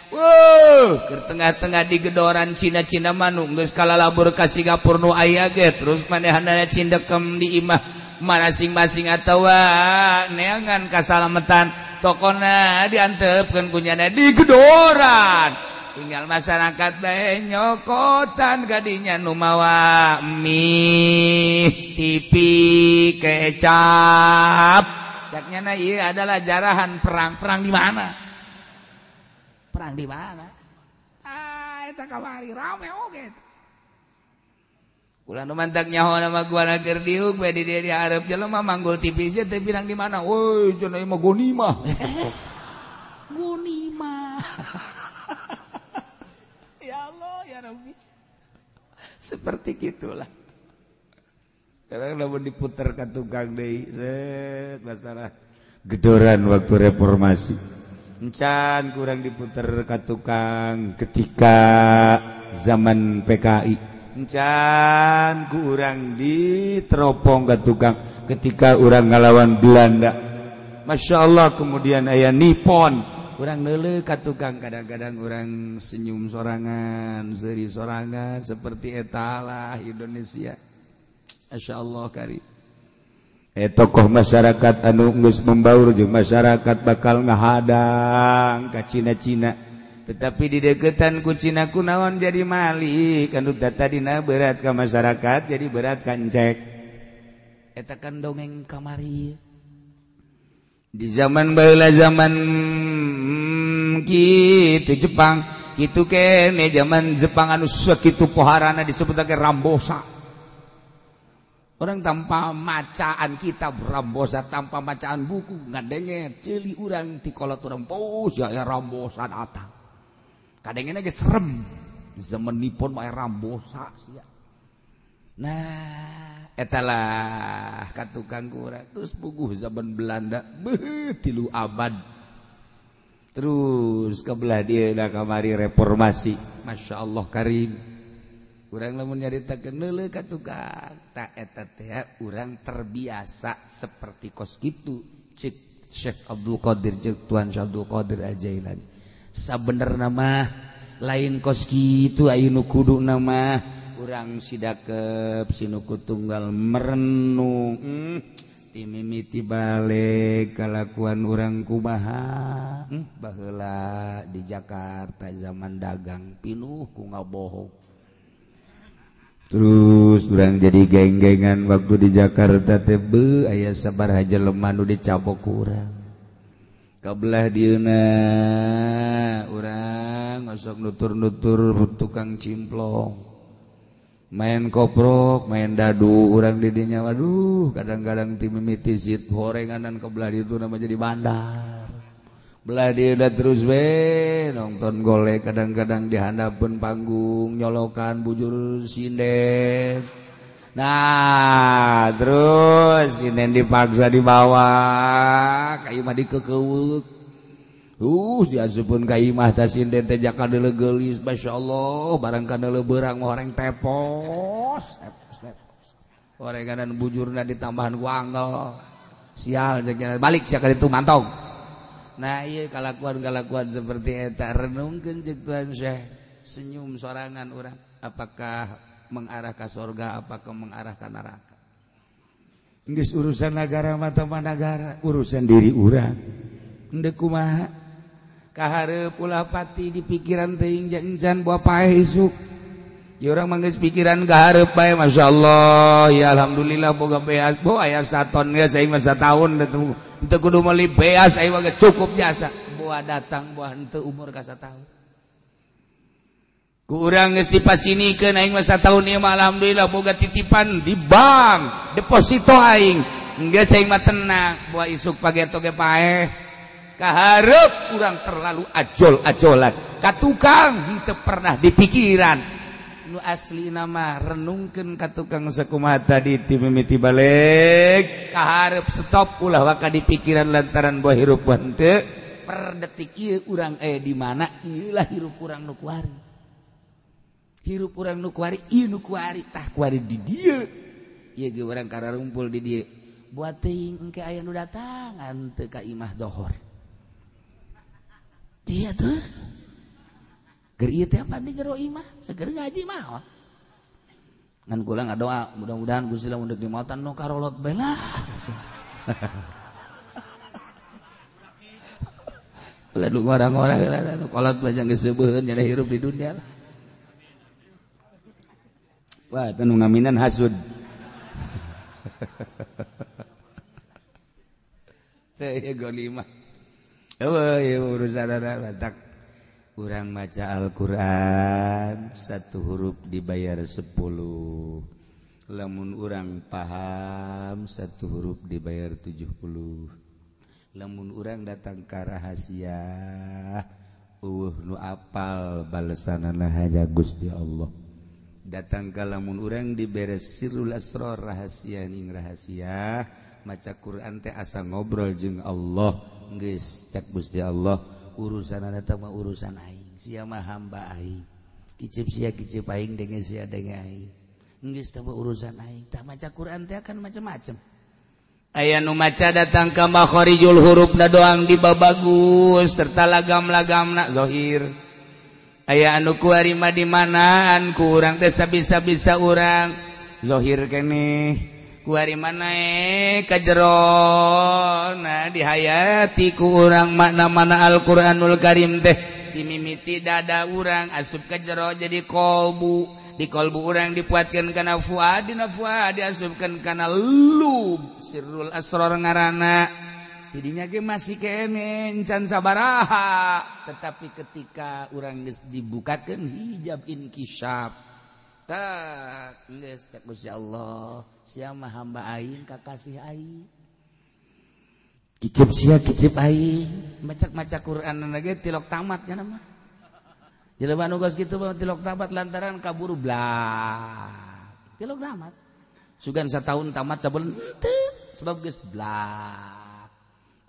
Wuh, keur tengah-tengah digedoran Cina-Cina mah nu geus kalalabur ka Singapura nu aya ge terus manehanana cindekem di imah masing-masing atawa neangan kasalametan tokona diantepkeun kunyana digedoran tinggal masyarakat bae nyokotan kadinya nu mawa mie TV kecap caknya na ieu adalah jarahan perang-perang di mana? Perang di mana? Ah, eta kamari rame oge. Ulah nu mantak nyaho nama gua keur diuk we di dieu dihareup jelema manggul TV sia teh pirang di mana? Woi, cenah ieu mah gonimah. Gonimah. Ya Allah, ya Rabbi. Seperti gitulah. Sekarang lamun diputer ka tukang deui, set masalah gedoran waktu reformasi. Encan kurang diputer ka tukang ketika zaman PKI. Encan kurang diteropong ka tukang ketika urang ngalawan Belanda. Masya Allah kemudian aya Nippon. Urang neuleuh ka tukang kadang-kadang urang senyum sorangan, seuri sorangan seperti etalah Indonesia. Masya Allah kari. Tokoh masyarakat anu geus membaur jeung masyarakat bakal ngahadang ka Cina-Cina. Tetapi di deketan ku Cina kunaon jadi malik anu tadina berat ka masyarakat jadi berat ka encek. Eta kan dongeng kamari. Di zaman baheula zaman kitu Jepang, kitu kene zaman Jepang anu sakitu poharana disebutake Rambosa. Orang tanpa macaan kitab Rambosa, tanpa macaan buku ngadenge ceuli urang ti kolot urang pos ya Rambosa datang. Kadengena ge serem. Zaman Nippon mah Rambosa sia. Nah, etalah ka tukang kurang. Terus puguh zaman Belanda beuh 3 abad. Terus ke belah dieu da kamari reformasi. Masya Allah karim. Urang lamun nyaritakeun neuleuh ka tukang ta eta teh urang terbiasa seperti kos kitu cek Syekh Abdul Qadir jeung Tuan Syekh Abdul Qadir Al-Jailani. Sabenerna mah lain kos kitu aya nu kuduna mah urang sidakep sinuku tunggal merenung timimiti balik kalakuan urang kumaha baheula di Jakarta zaman dagang pinuh ku ngabohong. Terus urang jadi geng-gengan waktu di Jakarta teh beuh aya sabaraha jelema nu dicabok urang. Kabelah dieuna urang osok nutur-nutur tukang cimplong. Main koprok, main dadu urang di dinya waduh kadang-kadang ti mimiti sit gorenganan kebelah ditu nama jadi bandar. Belah dia udah terus we nonton golek kadang-kadang di handapeun panggung nyolokan bujur sinden. Nah terus sinden dipaksa dibawa ka imah dikekeuweuk. Diasupkeun ka imah tah sinden teh jaka deuleu geulis masyaallah barang ka deuleu beurang mah horeng tepos tepos tepos. Horenganan bujurna ditambahan ku angel. Sial jeung balik sia ka ditu mantog. Nah iya kalakuan-kalakuan seperti eta renungkeun jeung Tuhan Syekh senyum sorangan urang apakah mengarah ka sorga apakah mengarah ka neraka. Geus urusan nagara mah teu nagara urusan diri urang henteu kumaha kahareup ulah pati di pikiran teuing encan boa paeh isuk. Ya urang mah geus pikiran kahareup bae masyaallah ya alhamdulillah boga beas bo aya saton geus aing mah sataun teu kudu meuli beas aing mah cukup jasa boa datang boa henteu umur ka sataun. Ku urang geus dipasinikeun aing mah sataun ieu mah alhamdulillah boga titipan di bank deposito aing geus aing mah tenang boa isuk pageto ge paeh. Kahareup urang terlalu ajol-ajolan ka tukang henteu pernah dipikiran Nu asli nama renungkeun ka tukang sakumaha tadi ti mimiti balik ka hareup stop ulah waka di pikiran lantaran buah hirup henteu per detik ieu urang di mana ieu lah hirup urang nu kuari. Hirup urang nu kuari ieu nu kuari tah kuari di dieu. Ieu ge urang kararumpul di dieu. Buat teuing engke aya nu datangan teu ka imah zohor. Dia tuh ger ieu teh apa di jero imah seger ngaji mah ngan kula ngadoa mudah-mudahan Gusti lamun deuk dimautan nu karolot bae lah. Ulah nu ngora-ngora nu kolot mah geus seubeun nya hirup di dunia lah. Wah teu nu ngaminan hasud. Teh ieu golimah. Eueuh ieu urusanana batak. Urang maca Al-Quran satu huruf dibayar 10. Lamun urang paham satu huruf dibayar 70. Lamun urang datang ka rahasia eueuh nu apal balesanana hanya Gusti Allah. Datang ka lamun urang diberes sirrul asrar rahasia ning rahasia maca Quran teh asa ngobrol jeung Allah geus cak Gusti Allah. Urusan eta mah urusan aing, sia mah hamba aing. Kicip sia kicip aing, denge sia denge aing. Geus teh urusan aing. Tah maca Quran teh kan macam-macam. Aya nu maca datang ka makharijul hurufna doang dibabagus serta lagam-lagamna zahir. Aya anu kuari mah di manaan ku urang teh sabisa-bisa urang zahir keneh. Kuari mana ka jerona dihayati ku urang makna-makna Al-Qur'anul Karim teh dimimiti dada urang asup ka jero jadi kolbu, di kolbu urang dipuatkeun kana fuad, dina fuad diasupkeun kana lub sirrul asrar ngaranna. Tidinya ge masih keneh encan sabaraha, tetapi ketika urang geus dibukakeun hijab inkisaf tak geus cak Gusti Allah sia mah hamba aing kakasih aing kicip sia kicip aing maca-maca Quran ge tilok tamat nya mah jelema nu geus kitu mah tilok tamat lantaran kaburu blak tilok tamat sugan sataun tamat sabulan teu sebab geus blak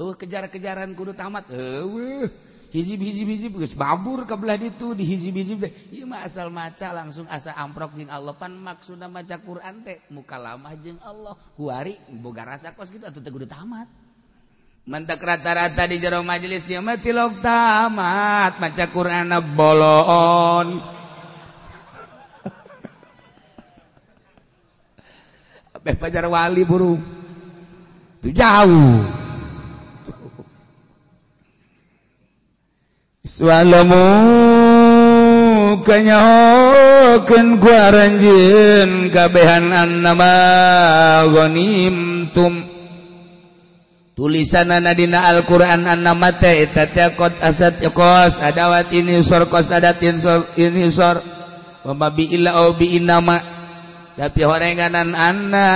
eueuh kejar-kejaran kudu tamat eueuh hizib-hizib-hizib geus babur ka belah ditu di hizib-hizib teh ieu mah asal maca langsung asa amprok jeung Allah pan maksudna maca Quran teh mukalamah jeung Allah kuari boga rasa kos kitu atuh teh kudu tamat mentak rata-rata di jero majelis ieu mah tilok tamat maca Quranna boloon abeh pajar wali burung tu jauh. Swalamu kanyahokeun ku aranjeun kabehan annama ghanimtum tulisanana dina Al-Qur'an annama teh eta teh qad asad qas adawat ini sor qas adatin sor ini sor wa ma bi illa au bi inama tapi horenganan anna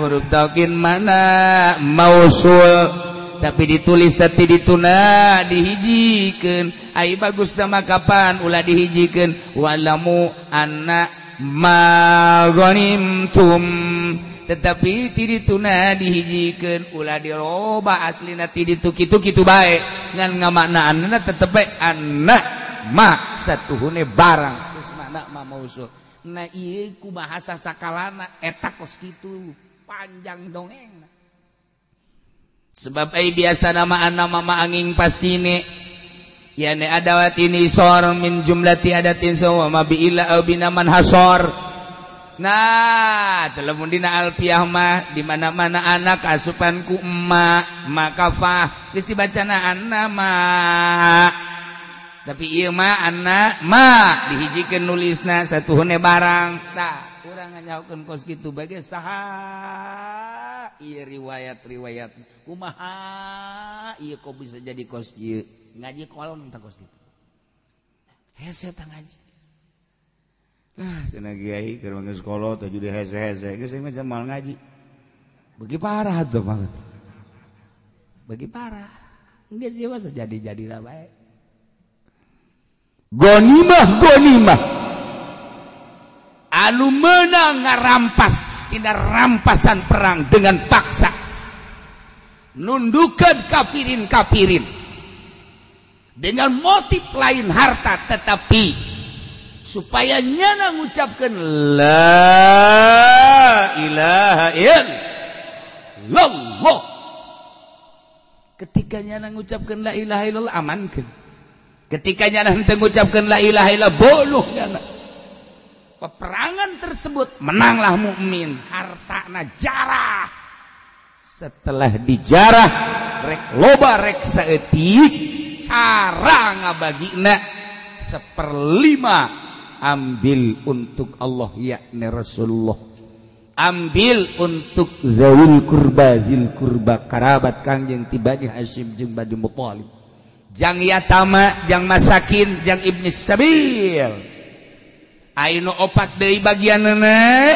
huruf taukin mana mausul tapi ditulis tapi dituna dihijikeun ai bagus nama kapan ulah dihijikeun walamu anna ma ghanimtum tetapi ti dituna dihijikeun ulah diroba aslina ti ditu kitu kitu bae ngan ngamaknaanna tetep bae anna ma satuhune barang geus makna ma mausul. Nah ieu ku bahasa sakalana eta kos kitu panjang dongeng. Sebab ai biasa nama anna mama angin pastine yani adawat ini sor min jumlati adatin sawa ma bi illa au binaman hasor. Nah, lamun dina alfiah mah di mana-mana anak asupan ku emak maka fah geus dibacana anna ma. Tapi ieu mah anna ma dihijikeun nulisna satuhune barang. Tah, urang nganyahokeun kos kitu bage saha ieu riwayat-riwayat kumaha ieu kok bisa jadi kos ieu ngaji kolom tah kos kitu hese tah ngaji. Ah cenah kiai keur geus kolot teh jadi hese-hese geus mah moal ngaji bagi parah tuh banget bagi parah geus ieu mah jadi-jadi lah bae. Ghanimah ghanimah Anu menang ngarampas tina rampasan perang dengan paksa, nundukan kafirin-kafirin dengan motif lain harta, tetapi supaya nyana ngucapkan la ilaha illallah. Ketika nyana ngucapkan la ilaha illallah amankan. Ketika nyana henteu ngucapkan la ilaha illallah boluh nyana. Peperangan tersebut menanglah mukmin, hartana jarah. Setelah dijarah rek loba rek saeutik, cara ngabagina 1/5 ambil untuk Allah yakni Rasulullah, ambil untuk zawil kurba, zil kurba kerabat Kangjeng ti Bani Hashim jeung Bani Muthalib, jang yatama, jang masakin, jang ibnis sabil. Ainu opat deui bagianna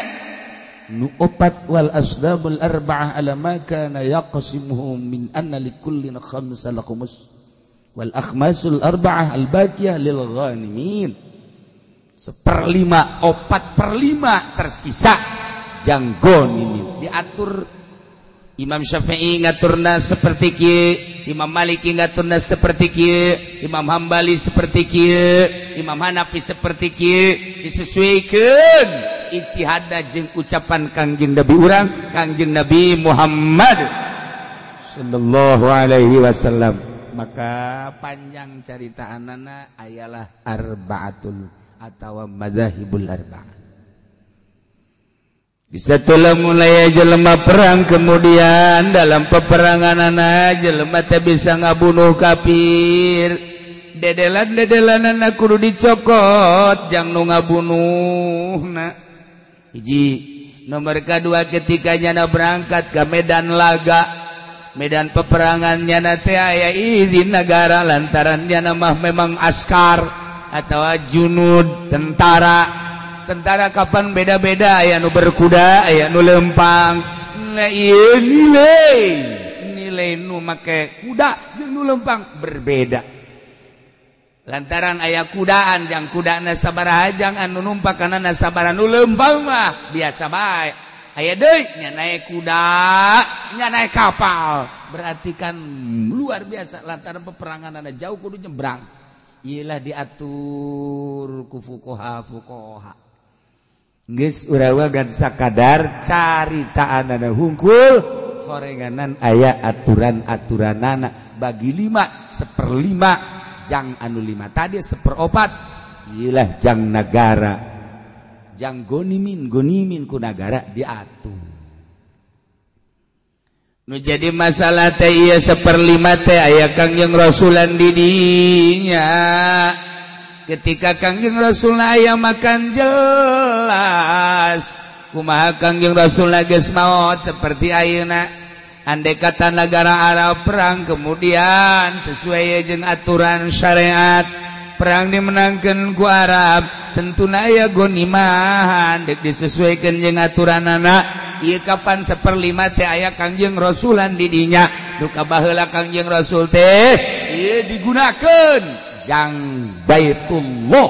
nu opat wal asdabul arba'ah ala ma kana yaqsimuhu min anna likullin khamsa laqumus wal akhmasul arba'ah al baqiyah lil ghanimin. 1/5, 4/5 tersisa jang ghanimin. Diatur Imam Syafi'i ngaturna seperti kieu, Imam Maliki ngaturna seperti kieu, Imam Hambali seperti kieu, Imam Hanafi seperti kieu, disesuaikan ijtihadna jeung ucapan Kangjeng Nabi urang, Kangjeng Nabi Muhammad sallallahu alaihi wasallam. Maka panjang caritaanana ayalah arba'atul atawa madzahibul arba'ah. Setelah mulai jelema perang, kemudian dalam peperangan anak jelema teh bisa ngabunuh kafir. Dedelan-dedelan kudu dicokot jang nu ngabunuhna. Hiji, nomor kedua ketika nyana berangkat ke medan laga, medan peperangan nyana teh aya izin negara lantaran nyana mah memang askar atau junud tentara. Tentara kapan beda-beda, aya nu berkuda, aya nu lempang. Nah, ieu nilai nu make kuda jeung nu lempang berbeda. Lantaran aya kudaan jang kudana sabaraha jang anu numpak kana sabaraha nu lempang mah biasa bae. Aya deui nya naik kuda, nya naik kapal. Berarti kan luar biasa lantaran peperanganana jauh kudu nyebrang. Iyalah diatur ku fuqaha fuqaha. Geus urang gan sakadar caritaanana hungkul horenganan aya aturan-aturanana bagi 5 1/5 jang anu 5 tadi 1/4 iyalah jang nagara jang gonimin gonimin ku nagara diatur. Nu jadi masalah teh ieu 1/5 teh aya Kangjeng Rasulan di dinya. Ketika Kangjeng Rasul aya makan jelas kumaha Kangjeng Rasul geus maot seperti ayeuna. Andai kata negara Arab perang kemudian sesuai jeung aturan syariat perang dimenangkeun ku Arab, tentuna aya gonimahan deuk disesuaikeun jeung aturanana. Ieu kapan 1/5 teh aya Kangjeng Rasulan di dinya. Duka baheula Kangjeng Rasul teh ieu digunakeun jang Baitullah.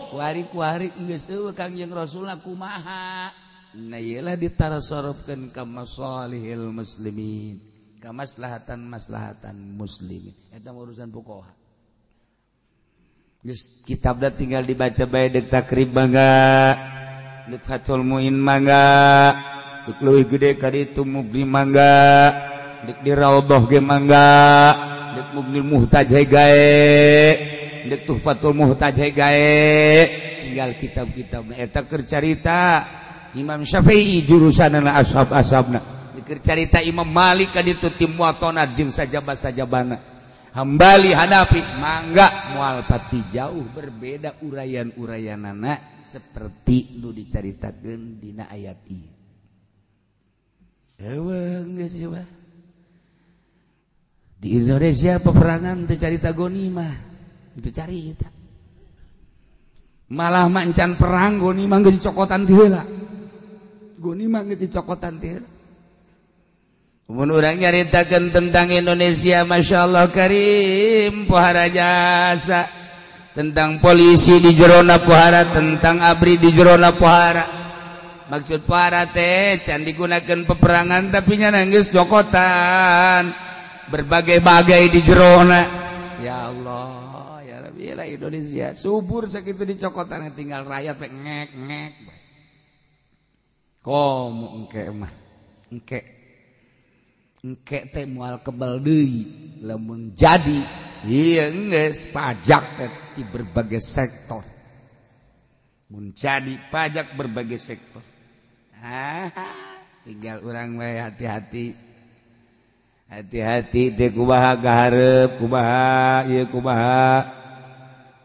Kuari-kuari geus eueuh Kangjeng Rasulna kumaha. Nah ieulah ditarsorobkeun ka masalihil muslimin, ka maslahatan-maslahatan muslimin. Eta urusan fuqaha. Geus kitabna tinggal dibaca bae deuk Takrib mangga, deuk Fathul Muin mangga, deuk leuwih gede ka ditu Mughni mangga, deuk di Raudhah ge mangga, deuk Mughnil Muhtaj gae, deuk Tuhfatul Muhtaj gae. Tinggal kitab-kitabna eta keur carita Imam Syafi'i jurusanana ashab-ashabna, keur carita Imam Malik ka ditu tim muatona jeung sajaba-sajabana. Hambali Hanafi mangga moal pati jauh berbeda uraian-uraianana seperti nu dicaritakeun dina ayat ieu. Eueuh geus ieu. Di Indonesia peperangan teu carita gonimah, teu carita. Malah mancan perang gonimah geus dicokotan ti heula. Gonimah geus dicokotan ti heula. Mun urang nyaritakeun tentang Indonesia, Masya Allah karim, pohara jasa. tentang polisi di jerona pohara, tentang ABRI di jerona pohara. Maksud pohara teh can digunakan peperangan tapi nya nangis jokotan berbagai-bagai di jerona. Ya Allah, ya Rabbi, lah Indonesia subur sakitu dicokotan tinggal rakyat pe ngek-ngek. Komo engke mah, engke engke teh moal kebal deui lamun jadi ieu geus pajak teh di berbagai sektor. Mun jadi pajak berbagai sektor. Tinggal urang we hati-hati. Hati-hati teh kumaha kaharep, kumaha ieu kumaha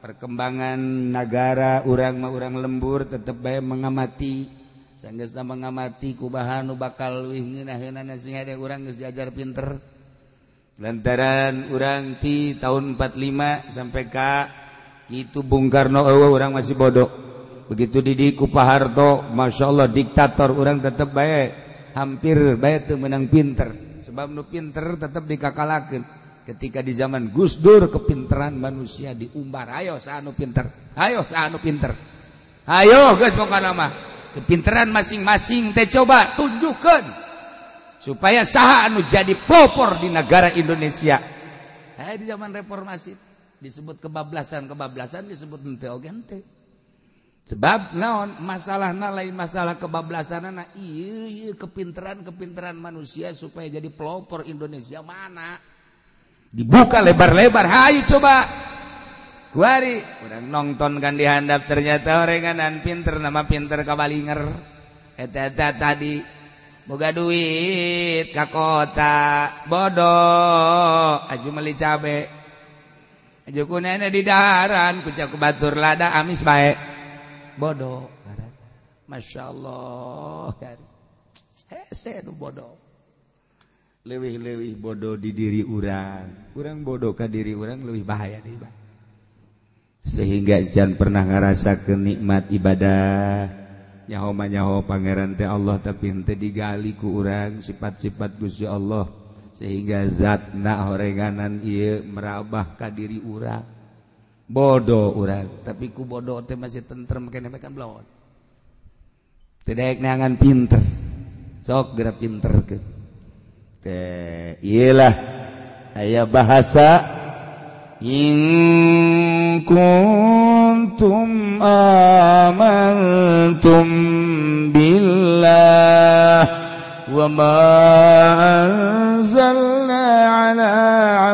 perkembangan nagara urang mah urang lembur tetep bae mengamati. Sanggeusna mengamati kumaha nu bakal leuwih ngeunaheunana sing hade urang geus diajar pinter. Lantaran urang ti tahun 45 sampai ka itu Bung Karno eueuh urang masih bodoh. Begitu didik ku Pak Harto, Masya Allah diktator urang tetep bae hampir bae teu meunang pinter. Sebab nu pinter tetep dikakalakeun. Ketika di zaman Gus Dur kepinteran manusia diumbar, ayo saha nu pinter, ayo saha nu pinter. Ayo geus pokona mah kepinteran masing-masing teh coba tunjukkan supaya saha anu jadi pelopor di negara Indonesia. Di zaman reformasi disebut kebablasan-kebablasan disebut henteu oge henteu. Sebab naon masalahna lain masalah kebablasanana, ieu kepinteran-kepinteran manusia supaya jadi pelopor Indonesia mana? Dibuka lebar-lebar, hayu coba. Kuari urang nonton kan dihandap ternyata orenganan pinter nama pinter kabalinger. Eta tadi boga duit ka kota bodoh aju meuli cabe. Aju kunana di daharan ku cak batur lada amis bae. Bodoh. Masya Allah. Hese nu bodoh. Leuwih-leuwih bodoh di diri urang. Urang bodoh ka diri urang leuwih bahaya deui bah. Sehingga jangan pernah ngarasakeun nikmat ibadah. Nyaho mah nyaho pangeran teh Allah tapi henteu digali ku urang sifat-sifat Gusti Allah sehingga zatna horenganan ieu merabah ka diri urang. Bodoh urang, tapi ku bodoh teh masih tentrem keneh kan belon. Teu daek neangan pinter. Sok geura pinterkeun. Teh ieu lah aya bahasa in kuntum amantum billah wa ma anzalna ala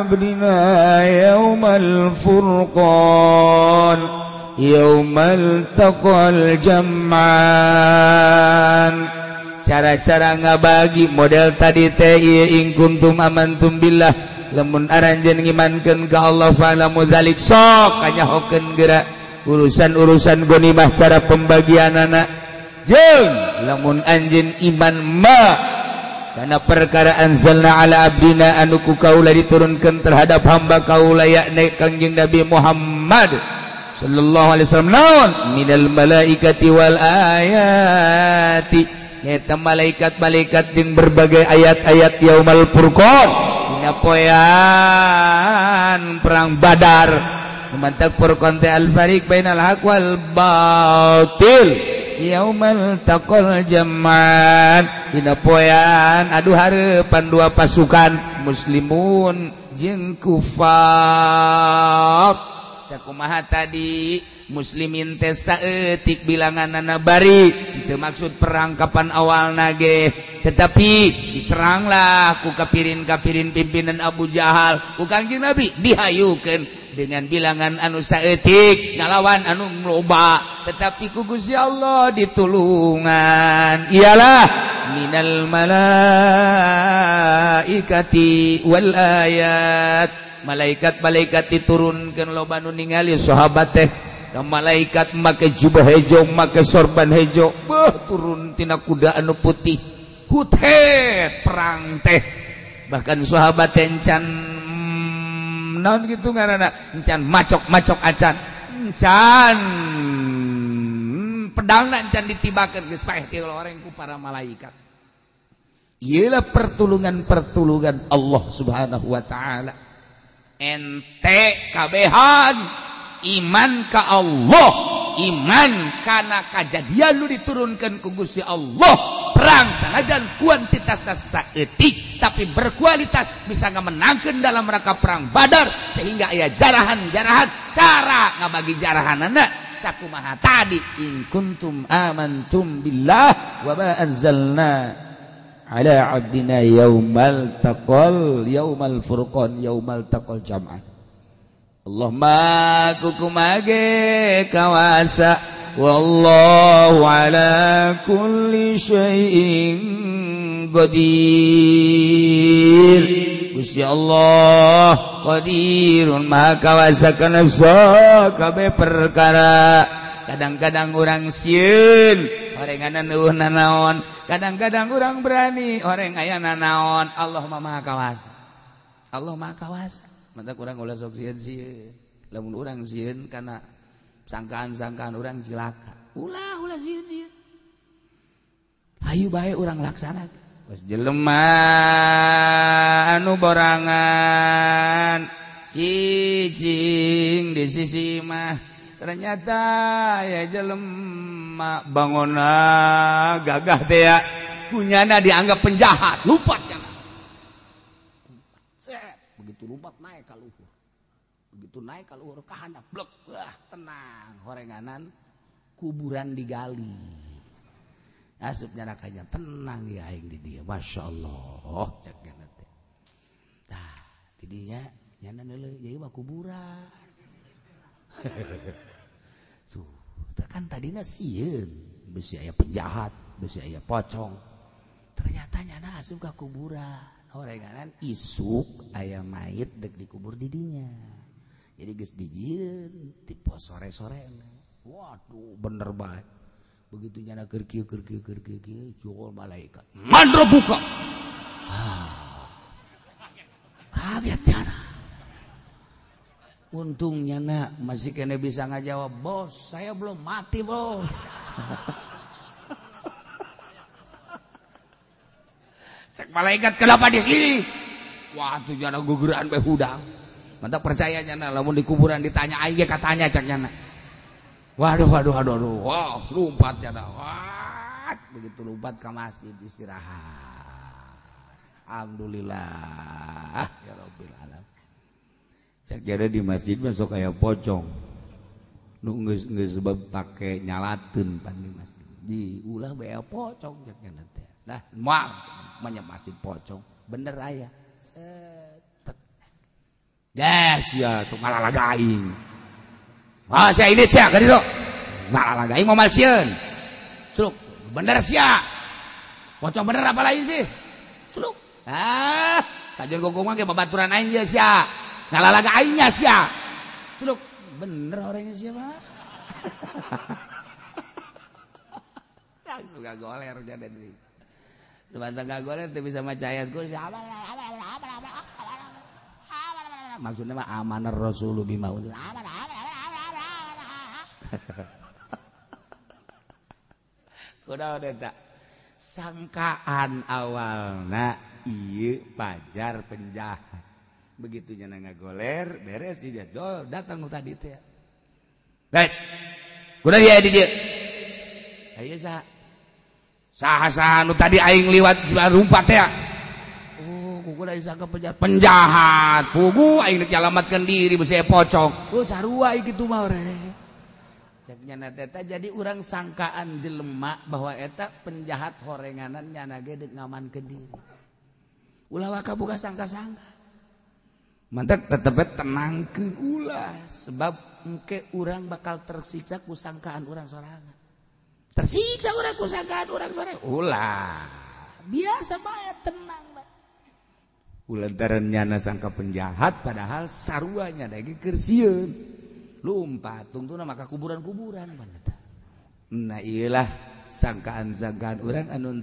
abdina yawmal furqan yawmal taqal jam'an. Cara-cara ngabagi model tadi teh in kuntum amantum billah lamun aranjeun ngimankeun ka Allah fa'lamu dzalik sok kanyahokeun geura urusan-urusan ghanimah cara pembagianana jeung lamun anjeun iman ma kana perkara anzalna ala abdina anu ku kaula diturunkeun terhadap hamba kaula yakni Kangjeng Nabi Muhammad sallallahu alaihi wasallam naon minal malaikati wal ayati nyata malaikat-malaikat jeung berbagai ayat-ayat yaumal furqan dina poean perang Badar mantak furqan teh al fariq bainal haq wal batil yaumal taqal jam'an dina poean adu hareupan dua pasukan muslimun jeung kufar. Sakumaha tadi muslimin teh saeutik bilanganana bari itu maksud perang kapan awalna ge tetapi diseranglah ku kapirin-kapirin pimpinan Abu Jahal ku Kangjeng Nabi dihayukeun dengan bilangan anu saeutik ngalawan anu loba tetapi ku Gusti Allah ditulungan iyalah minal malaikati wal ayat malaikat-malaikat diturunkeun loba nu ningali sahabat teh malaikat make jubah hejo make sorban hejo beuh turun tina kuda anu putih huthet perang teh bahkan sahabat teh encan naon kitu ngaranna encan macok-macok acan encan pedangna encan ditibakeun geus paeh ti loreng ku para malaikat. Ieulah pertulungan-pertulungan Allah Subhanahu wa taala. Ente kabehan Iman ka Allah, iman kana kajadian lu diturunkan ku Gusti Allah. Perang sanajan kuantitasna saeutik tapi berkualitas bisa ngamenangkeun dalam rangka perang Badar sehingga aya jarahan-jarahan cara ngabagi jarahanana sakumaha tadi in kuntum amantum billah wa ma anzalna ala abdina yaumal taqal yaumal furqan yaumal taqal jam'an. Allahumma kukumage kawasa wallahu ala kulli syai'in qadir. Gusti Allah qadirun maha kawasa kana sakabeh perkara. Kadang-kadang urang sieun orenganan eueuh nanaon, kadang-kadang urang berani oreng aya nanaon. Allah maha kawasa, Allah maha kawasa. Mata kurang ulah sok sieun-sieun. Lamun urang sieun kana sangkaan-sangkaan urang cilaka. Ulah ulah sieun-sieun. Hayu bae urang laksanakeun. Pas jelema anu borangan cicing di sisi mah ternyata ya jelema bangona gagah teh ya kunyana dianggap penjahat, lupa nyana. Begitu lompat naik ka luhur. Begitu naik ka luhur ka handap blek. Wah, tenang, horenganan kuburan digali. Asup nyarakanya tenang ya aing di dieu. Masyaallah cek nyana teh. Tah, di dinya nyana neuleuh ieu mah kuburan. Tuh, teh kan tadina sieun besi aya penjahat, besi aya pocong. Ternyata nyana asup ka kuburan. Horenganan isuk aya mayit dek dikubur di dinya. Jadi geus dijieun ti sore-sore. Waduh, bener bae. Begitu nyana keur kieu keur kieu keur kieu jol malaikat. Mandro buka. Ah. Kaget nyana. Untung nyana masih kene bisa ngajawab, "Bos, saya belum mati, Bos." Cek malaikat kenapa di sini? Wah, tuh nyana guguran bae hudang. Mantap percaya nyana lamun di kuburan ditanya aing ge katanya cek nyana. Waduh waduh waduh waduh. Wah, lompat nyana. Wah, begitu lompat ke masjid istirahat. Alhamdulillah ya rabbil alamin. Cek jare di masjid masuk aya pocong. Nu geus geus sebab pake nyalateun pan di masjid. Diulah bae pocong cek nyana teh. Nah, moal banyak masjid pocong, bener aya. Setek. Des ya sok ngalalaga aing. Ah sia ini sia ka ditu. Ngalalaga aing moal sieun. Celuk, bener sia. Pocong bener apa lain sih? Celuk. Ah, kajeun gogong mah ge babaturan aing ye sia. Ngalalaga aingnya sia. Celuk, bener orangnya sia, Pak. Langsung goler jadi deui. Bantang goler teu bisa maca ayat kursi. Maksudnya mah amanar rasulu bima unzila. Kunaon eta? Sangkaan awalna ieu pajar penjahat. Begitu nyana ngagoler beres dijadol datang nu tadi teh. Baik. Kunaon dia di dieu? Ayo saha? Saha-saha nu tadi aing liwat rumpat ya. Oh, kuku dari sangka penjahat. Penjahat. Pugu aing rek nyalamatkeun diri besi pocong. Oh, sarua kitu mah re. Cek nyana eta jadi urang sangkaan jelema bahwa eta penjahat horenganan nyana ge deuk ngamankeun diri. Ulah waka buka sangka-sangka. Mantak tetep tenangkeun ulah sebab engke urang bakal tersiksa ku sangkaan urang sorangan. Tersiksa orang kusangkaan orang sore. Ulah. Biasa bae tenang bae. Ulantaran nyana sangka penjahat padahal saruanya lagi keur sieun. Lumpat tungtuna maka kuburan-kuburan paneta. Nah iyalah sangkaan-sangkaan orang anu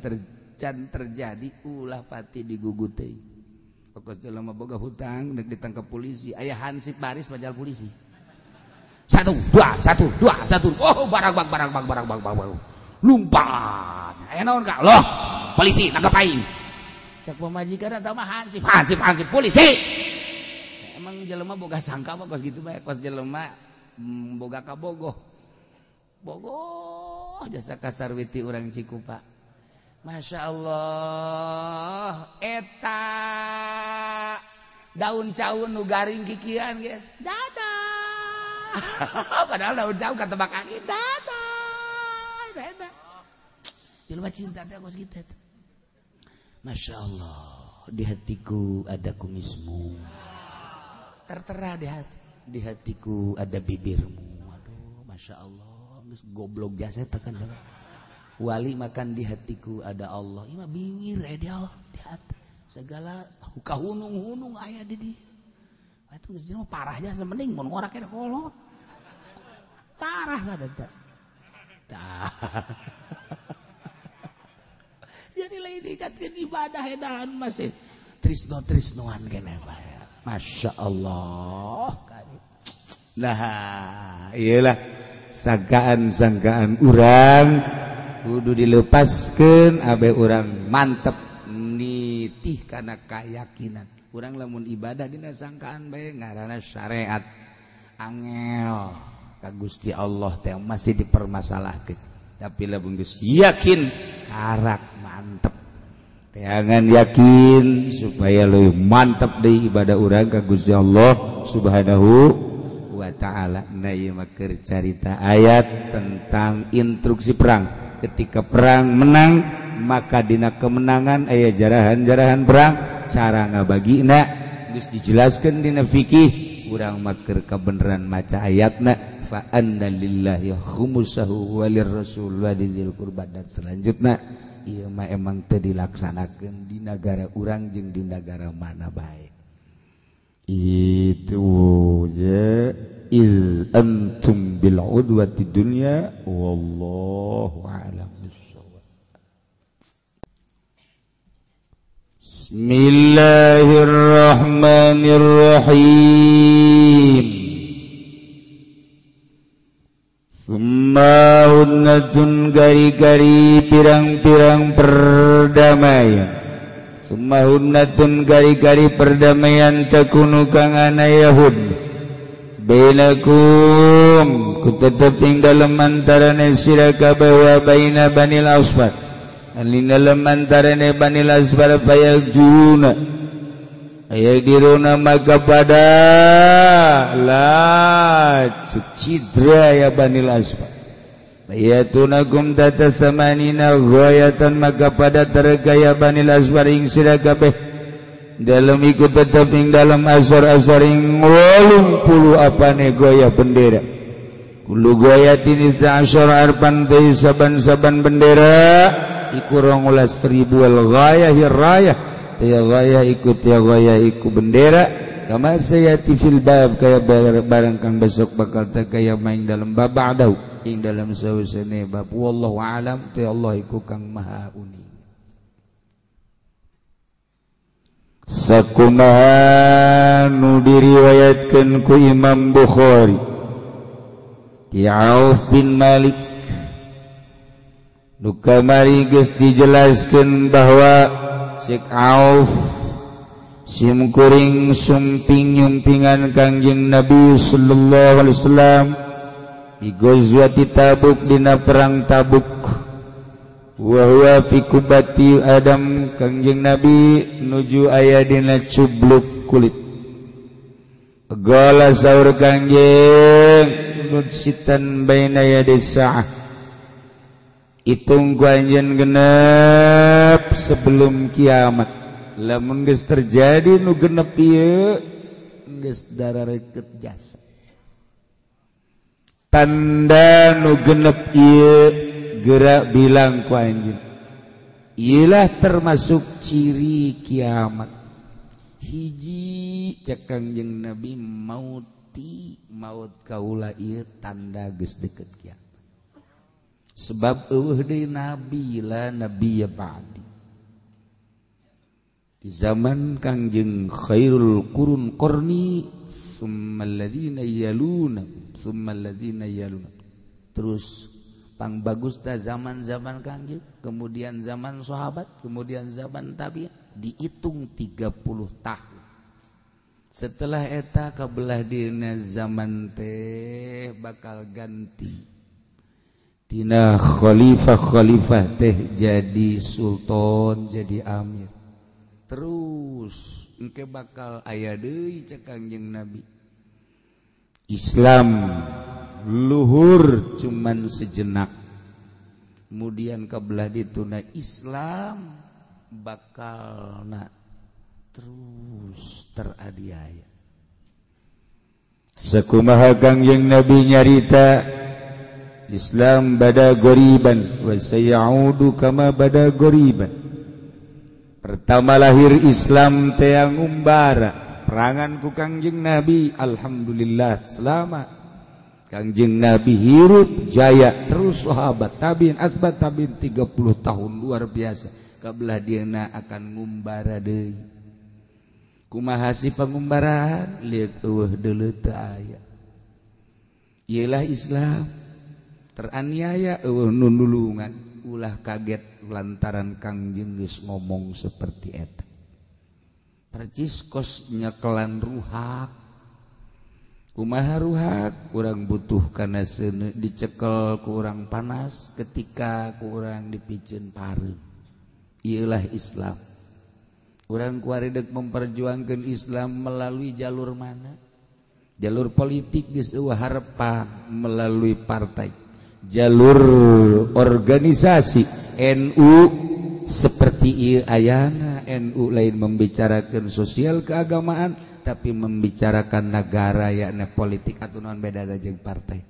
terjadi ulah pati digugut teuing. Pokos jelema boga hutang deuk ditangkap polisi, aya hansip baris majal polisi. 1 2 1 2 1. Oh, barang bang barang bang barang bang bang. Lumpat. Aya naon ka? Loh, polisi nangkep aing. Cek pamajikan eta mah hansip, hansip, hansip polisi. Emang jelema boga sangka mah kos gitu bae, kos jelema boga ka bogoh. Bogoh jasa kasarwiti urang Cikupa. Masya Allah eta daun caun nu garing kikian guys. Dadah. Padahal daun caun katebak angin. Dadah. Eta. Jelema cinta teh kos kitu. Masya Allah, di hatiku ada kumismu. Tertera di hati. Di hatiku ada bibirmu. Aduh, Masya Allah, geus goblok jasa tekan. Wali makan di hatiku ada Allah. Ieu mah bibir aya di Allah, di hati. Segala kahunung-hunung aya di dieu. Atuh geus jelema parah jasa mending mun ngorak ke kolot. Parah kada teh. Tah. Jadi lain dikatkeun ibadah edahan masih trisno-trisnoan keneh bae. Masya Allah. Nah, iyalah sangkaan-sangkaan urang kudu dilepaskeun abe urang mantep nitih kana keyakinan. Urang lamun ibadah dina sangkaan bae ngaranna syariat. Angel ka Gusti Allah teh masih dipermasalahkeun. Tapi lamun geus yakin karak mantep. Teangan yakin supaya leuwih mantep deui ibadah urang ka Gusti Allah Subhanahu wa ta'ala. Nah ieu mah keur carita ayat tentang instruksi perang. Ketika perang menang maka dina kemenangan aya jarahan-jarahan perang, cara ngabagina geus dijelaskeun dina fikih. Urang mah keur kabeneran maca ayatna fa anna lillahi khumsahu walir rasul wa dzil qurba dan selanjutna. Ieu mah emang teu dilaksanakeun di nagara urang jeung di nagara mana bae. Itu je il antum bil udwati dunya wallahu a'lam bissawab. Bismillahirrahmanirrahim. Summa hunnatun gari-gari pirang-pirang perdamaian. Summa hunnatun gari-gari perdamaian takunu kang ana Yahud bainakum ku tetep ing dalem antarane sira kabeh wa baina Banil Asfar. Ing dalem antarane Banil Asfar fayajuna aya diruna maka pada la cidra ya Banil Asfar. Bayatunakum tata samanina ghayatan maka pada tergaya Banil Asfar ing sira kabeh dalam ikut tetep ing dalam asar-asar ing 80 apane goya bendera. Kullu goyatin 12 arpan deui saban-saban bendera iku 12.000 wal ghayah rayah tiya ghayah iku tiya ghayah iku bendera kama sayati fil bab kaya barang kang besok bakal teh kaya main dalam bab ba'dau ing dalam sausene bab wallahu alam ti Allah iku kang maha uning. Sakumaha nu diriwayatkeun ku Imam Bukhari ti Auf bin Malik nu kamari geus dijelaskeun bahwa Cik Auf simkuring sumping nyumpingan Kangjeng Nabi sallallahu alaihi wasallam di Ghazwati Tabuk dina perang Tabuk. Wa huwa fi kubati Adam Kangjeng Nabi nuju aya dina cubluk kulit. Gala saur Kangjeng nudsitan baina yadi sa'ah. Itung ku anjeun genep sebelum kiamat. Lamun geus terjadi nu genep ieu geus darareukeut jasa. Tanda nu genep ieu gerak bilang ku anjeun. Iyalah termasuk ciri kiamat. Hiji cek Kangjeng Nabi mauti maut kaula ieu tanda geus deket kiamat. Sebab eueuh deui nabi la nabiyya ba'di. Di zaman Kangjeng khairul qurun qarni summa alladziina yaluna summa alladziina yaluna. Terus pang bagus ta zaman-zaman Kangjeng, kemudian zaman sahabat, kemudian zaman tabi'in, dihitung 30 tahun. Setelah eta kabelah dina zaman teh bakal ganti tina khalifah-khalifah teh jadi sultan, jadi amir. Terus engke bakal aya deui cek Kangjeng Nabi. Islam luhur cuman sejenak. Kemudian kabelah dituna Islam bakal na terus teradiaya. Sakumaha Kangjeng Nabi nyarita Islam bada goriban wa sayaudu kama bada goriban. Pertama lahir Islam teh ngumbara perangan ku Kangjeng Nabi, alhamdulillah selamat. Kangjeng Nabi hirup jaya terus sahabat tabiin asbat tabiin 30 tahun luar biasa. Kabelah dieuna akan ngumbara deui. Kumaha si pangumbaraan lieur eueuh deuleu teu aya. Ieulah Islam teraniaya eueuh nu nulungan, ulah kaget lantaran Kangjeng geus ngomong seperti eta. Percis kos nyekelan ruhak. Kumaha ruhak? Urang butuh kana seuneu dicekel ku urang panas ketika ku urang dipiceun pareum. Ieulah Islam. Urang kuari dek memperjuangkan Islam melalui jalur mana? Jalur politik geus eueuh harepan melalui partai. Jalur organisasi NU seperti ieu ayana NU lain membicarakan sosial keagamaan tapi membicarakan negara yakni politik atau non beda jeung partai.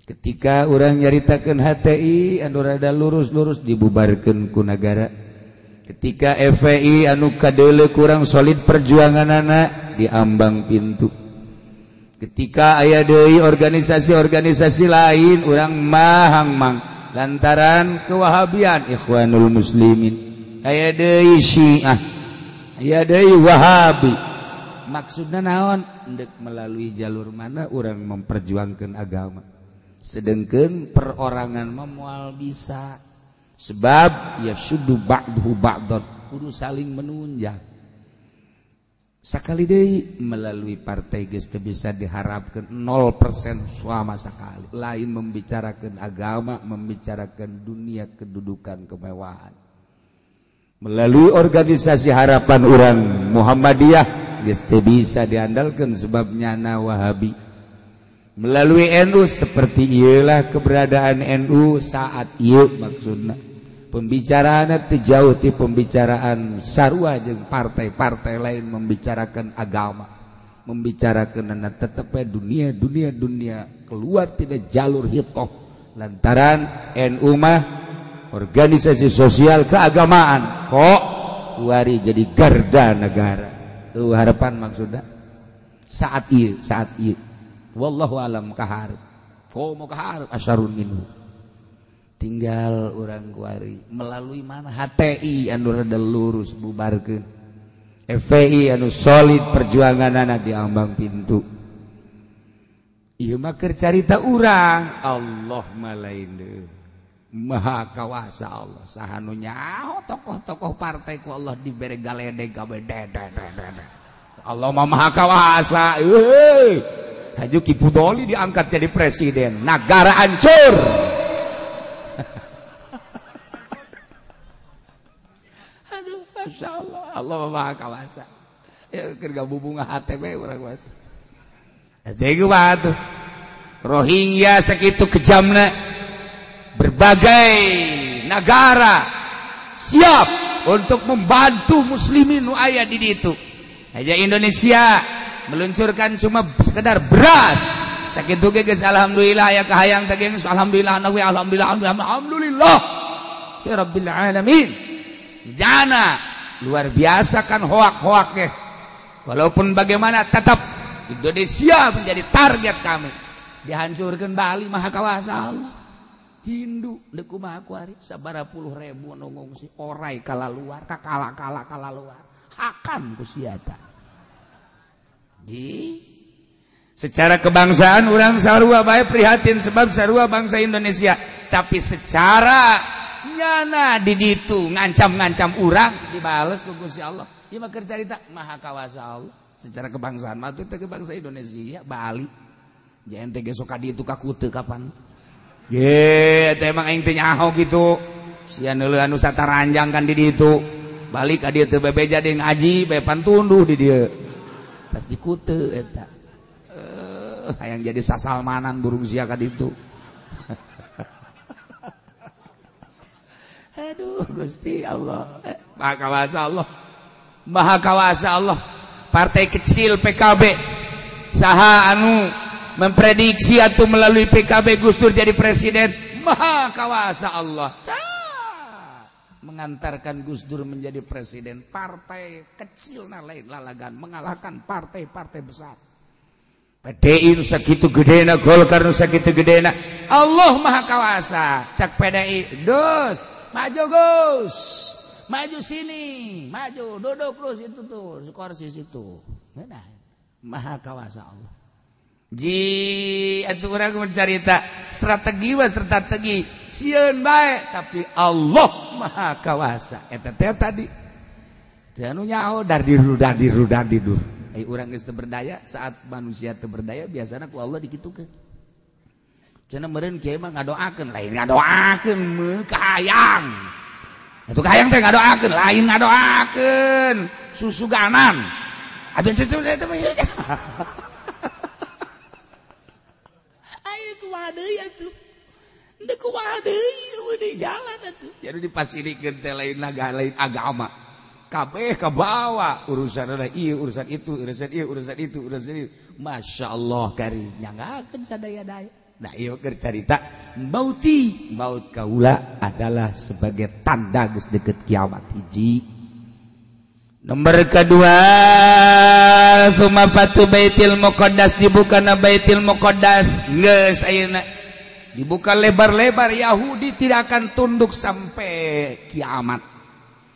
Ketika urang nyaritakeun HTI anu rada lurus-lurus dibubarkeun ku nagara. Ketika FPI anu kadeule kurang solid perjuanganana diambang pintu. Ketika aya deui organisasi-organisasi lain urang mahang mang lantaran kewahabian Ikhwanul Muslimin, aya deui Syiah, aya deui Wahabi. Maksudna naon? Endek melalui jalur mana urang memperjuangkan agama. Sedengkeun perorangan mah moal bisa. Sebab ya sudu ba'duhu ba'don, kudu saling menunjang. Sakali deui melalui partai geus teu bisa diharapkeun 0% sama sakali. Lain membicarakan agama, membicarakan dunia kedudukan kemewahan. Melalui organisasi harapan urang Muhammadiyah geus teu bisa diandalkeun sebab nyana Wahabi. Melalui NU seperti ieulah keberadaan NU saat ieu maksudna. Pembicaraan teu jauh ti pembicaraan sarua jeung partai-partai lain membicarakan agama, membicarakan tetep dunia dunia dunia keluar tidak jalur hitoh lantaran NU mah organisasi sosial keagamaan kok kuari jadi garda negara. Harapan maksudna saat ieu, saat ieu wallahu alam kaharep komo kaharep asyarun minhu. Tinggal urang kuari melalui mana HTI anu rada lurus bubarkeun, FPI anu solid perjuanganana diambang pintu. Ieu mah keur carita urang, Allah mah lain deui. Maha kawasa Allah. Saha nu nyaho tokoh-tokoh partai ku Allah dibere galedeg kabeh dedededede. Allah mah maha kawasa. Euy, haju Ki Fudoli diangkat jadi presiden, negara hancur. Masya Allah, Allah maha kawasa. Ya keur gabubunga HTB urang mah. Teh kumaha tuh? Rohingya sakitu kejamna, berbagai negara siap untuk membantu muslimin nu aya di ditu. Aja Indonesia meluncurkan cuma sekedar beras. Sakitu ge geus alhamdulillah aya kahayang teh geus alhamdulillah nawi alhamdulillah alhamdulillah. Ya Rabbil alamin. Jana luar biasa kan hoak-hoaknya. Walaupun bagaimana tetap Indonesia menjadi target kami. Dihancurkan Bali maha kawasa Allah. Hindu deuk kumaha kuari sabaraha puluh ribu nu ngungsi orai kala luar kakala-kala kala luar. Hakan ku sia ta. Di secara kebangsaan urang sarua bae prihatin sebab sarua bangsa Indonesia, tapi secara nyana di ditu ngancam-ngancam urang dibales ku Gusti Allah. Ieu mah keur carita maha kawasa Allah. Secara kebangsaan mah teh bangsa Indonesia, Bali. Jangan teh sok ka ditu ka Kute kapan. Ye, teh emang aing teh nyaho gitu. Sia neuleuh anu sataranjang kan di ditu. Balik ka dieu teu bebeja deui ngaji, bae pantunduh di dieu. Tas di Kute eta. Hayang jadi sasalmanan burung sia ka ditu. Aduh Gusti Allah. Maha kawasa Allah. Maha kawasa Allah. Partai kecil PKB saha anu memprediksi atau melalui PKB Gus Dur jadi presiden. Maha kawasa Allah mengantarkan Gus Dur menjadi presiden. Partai kecil na lain lalagan mengalahkan partai-partai besar. PDI nu sakitu gedena, Golkar nu sakitu gedena. Allah maha kawasa. Cak PDI, dus maju Gus, maju sini, maju, duduk terus itu tuh, kursi situ. Nah, maha kawasa Allah. Ji, atuh urang mencarita strategi mah strategi, sieun bae, tapi Allah maha kawasa. Eta teh tadi. Teu anu nyaho dardiru dardiru dardidur. Ai urang geus teu berdaya, saat manusia teu berdaya biasana ku Allah dikitukeun. Cenah meureun kieu mah ngadoakeun, lain ngadoakeun meuh kahayang. Atuh kahayang teh ngadoakeun, lain ngadoakeun susuganan. Atuh situ eta mah. Ayo kumaha deui atuh. Henteu kumaha deui di jalan atuh. Jadi dipasirikeun teh lain lain agama. Kabeh kabawa urusan ieu, urusan itu, urusan ieu, urusan itu, urusan ieu. Masya Allah kari nyanggakeun sadaya-daya. Nah ieu keur carita mauti, maut kaula adalah sebagai tanda geus deket kiamat hiji. Nomor kedua, summa fatu Baitul Muqaddas, dibukana Baitul Muqaddas geus ayeuna dibuka lebar-lebar, Yahudi tidak akan tunduk sampai kiamat.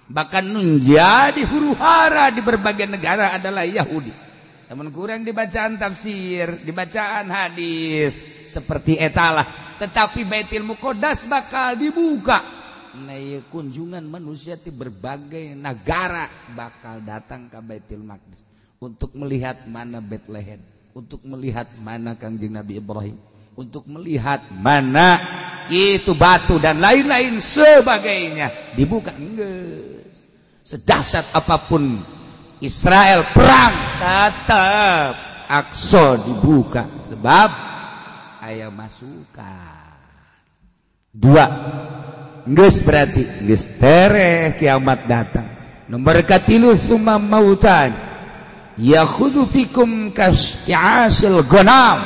Bahkan menjadi huru-hara di berbagai negara adalah Yahudi. Namun kurang dibacaan tafsir, dibacaan hadis seperti etalah. Tetapi Baitul Muqaddas bakal dibuka. Nah, kunjungan manusia di berbagai negara bakal datang ke Baitul Maqdis untuk melihat mana Bethlehem, untuk melihat mana Kangjeng Nabi Ibrahim, untuk melihat mana itu batu dan lain-lain sebagainya. Dibuka enggak. Sedahsyat apapun Israel perang, tetap Aqsa dibuka sebab aya masukan. Dua, geus berarti geus tereh kiamat datang. Nomor katilu, summa mautan yakhudhu fikum kasyasil ghanam.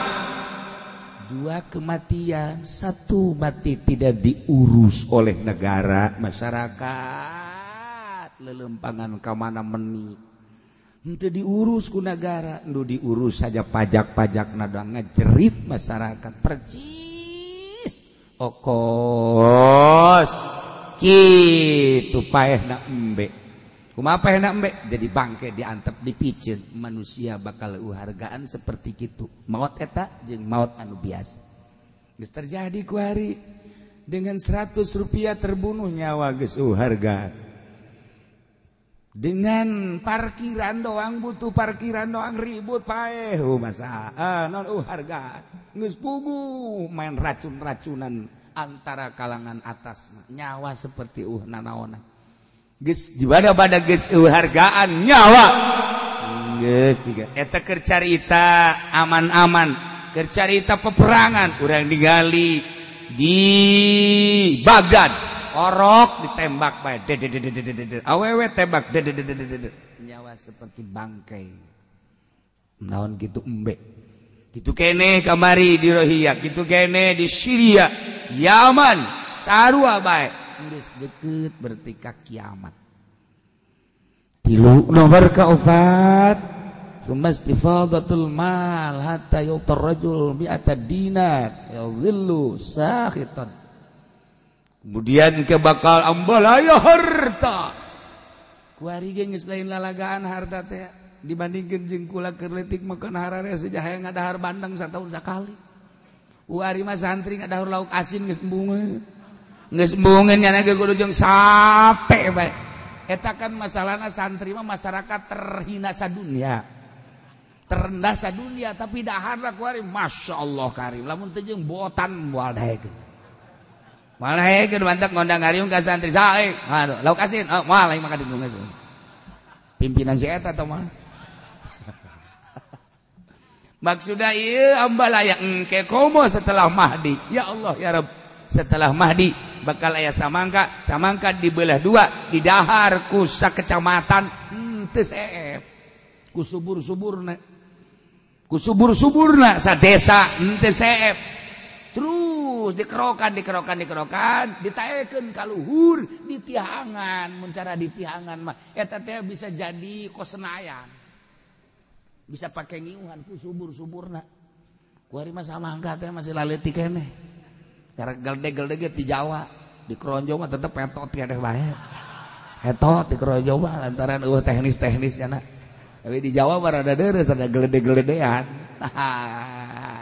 Dua kematian, satu mati tidak diurus oleh negara, masyarakat lelempangan ka mana meni. Henteu diurus ku negara, nu diurus saja pajak-pajak na ngejerit masyarakat percis. Okos kitu paehna embe. Kumaha paehna embe? Jadi bangke diantep dipicen, manusia bakal uhargaan seperti kitu. Maot eta jeung maot anu biasa. Geus terjadi ku hari dengan 100 rupiah terbunuh nyawa geus uhargaan. Dengan parkiran doang, butuh parkiran doang ribut paeh masa non harga geus puguh main racun-racunan antara kalangan atas nyawa seperti nanaonan geus di pada geus hargaan nyawa geus tiga eta keur carita aman-aman, keur carita peperangan urang digali di Baghdad. Orok ditembak bae, awewe tembak, nyawa seperti bangkai. Naon gitu embe. Gitu kene kamari di Rohingya, gitu kene di Syria, Yaman, sarua bae. Geus deket berarti ka kiamat. Tilu nomor kaopat, summa istifadatul mal hatta yu'tar rajul mi'ata dinar yadhillu sakhitan. Kemudian ke bakal ambalaya harta. Kuari ge geus lain lalagaan harta teh dibandingkeun jeung kula keur leutik makan harare sejahaya ngadahar bandeng sataun sakali. Kuari mah santri ngadahar lauk asin geus embungeun. Geus embungeun nya ge kudu jeung sate bae. Eta kan masalahna santri mah masyarakat terhina sadunia. Terendah sadunia tapi daharna kuari Masya Allah karim. Lamun teu jeung botan moal daekeun. Moal daekeun mantak ngondang ngariung ka santri sae. Aduh, lauk asin. Oh, moal aing makan ditu geus. Pimpinan si eta tah mah. Maksudna ieu ambalaya engke komo setelah Mahdi. Ya Allah ya Rabb, setelah Mahdi bakal aya samangka, samangka dibelah dua, didahar ku sakecamatan teu seep. Ku subur-suburna. Ku subur-suburna sadesa henteu seep. Terus dikerokan, dikerokan, dikerokan, ditaekeun ka luhur, ditihangan, mun cara ditihangan mah eta teh bisa jadi kosenayan. Bisa pakai ngiuhan ku subur-suburna. Kuari mah samangka teh masih laleutik keneh. Karena gelde-gelde di Jawa, di Kronjo mah tetep petot keneh bae. Hetot di Kronjo mah lantaran eueuh teknis-teknisnya na. Tapi di Jawa mah rada deres, ada gelede-geledean.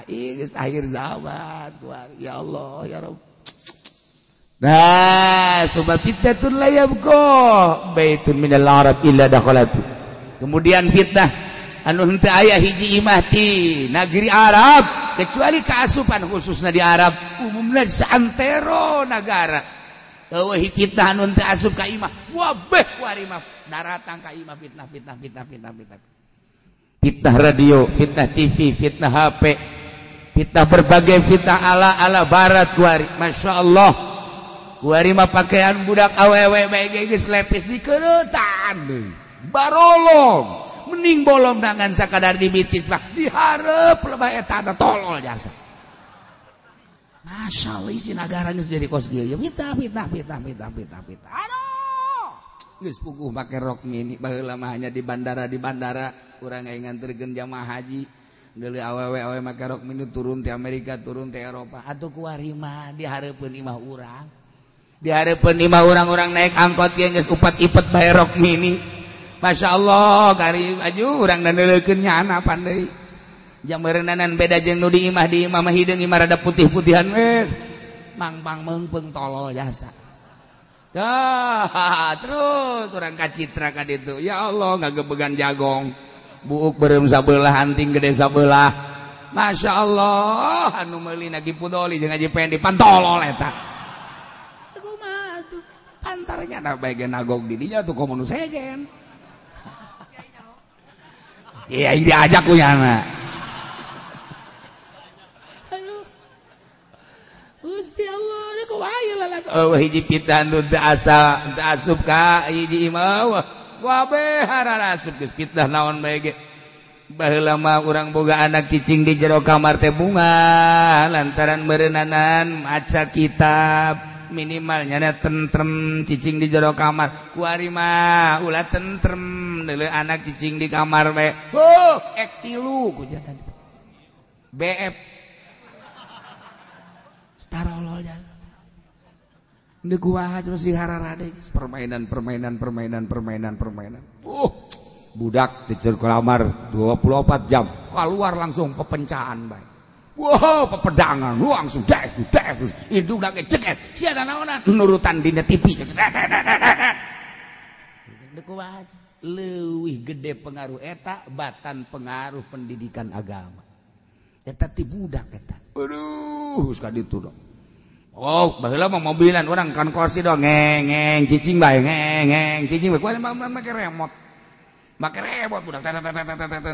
Ih, geus akhir zaman. Ya Allah, ya Rabb. Nah, sebab fitnatun la yabqa baitun minal arab illa dakhalatu. Kemudian fitnah anu henteu aya hiji imah ti negeri Arab kecuali kaasupan khususna di Arab, umumna di saantero nagara. Eueuh fitnah anu henteu asup ka imah, wabeh kuari mah daratang ka imah fitnah fitnah fitnah fitnah fitnah. Fitnah radio, fitnah TV, fitnah HP, fitnah berbagai fitnah ala-ala barat kuari. Masya Allah. Kuari mah pakaian budak awewe bae geus lepis dikeuretan deui. Barolong. Mending bolong dangan sakadar dibitis mah dihareup lebah eta ada tolol jasa. Masya Allah isi nagara geus jadi kos kieu. Fitnah fitnah fitnah fitnah fitnah fitnah. Aduh. Geus puguh make rok mini baheula mah hanya di bandara urang aing nganterkeun jamaah haji. Deuleu awewe-awewe make rok mini turun ti Amerika, turun ti Eropa. Atuh kuari mah dihareupeun imah urang. Dihareupeun imah urang-urang naik angkot ge geus upat-ipet bae rok mini. Masya Allah karim aju urang dandeuleukeun nyana pandai. Jang meureunnanan beda jeung nu di imah mah hideung imah rada putih-putihan we. Mangpang meungpeung tolol jasa. Tah, terus urang kacitra ka ditu. Ya Allah ngagebegan jagong. Buuk beureum sabelah anting gede sabelah. Masya Allah anu meuli Nagi Pudoli jeung Haji Pendi pantolol eta. Kumaha tuh? Antaranya da bae ge nagog di dinya tuh komo nu sejen. Iya, diajak ku nyana. Aduh. Gusti Allah, da kumaha lalak. Eueuh hiji fitnah nu teu asa, teu asup ka hiji imah. Kabeh hararasup geus fitnah naon bae ge. Baheula mah urang boga anak cicing di jero kamar teh bunga lantaran meureunnanan maca kitab minimal nyana tentrem cicing di jero kamar. Kuari mah ulah tentrem deuleu anak cicing di kamar bae. Huh, ek tilu ku jalan. BF. Starolol jalan. Ndeu kumaha masih hararade permainan permainan permainan permainan permainan. Budak di jero kamar 24 jam keluar langsung pepencahan bae. Wow, pepedangan, langsung dek, dek, itu udah keceket, sia naonan, nurutan dina TV, leuwih gede pengaruh eta, batan pengaruh pendidikan agama, eta ti budak eta, aduh, sekali itu dong. Oh, baheula mah mobilan orang kan kursi dong, ngeng, ngeng, cicing bae, ngeng, ngeng, cicing bae, kuari mah make remote. Make remote budak,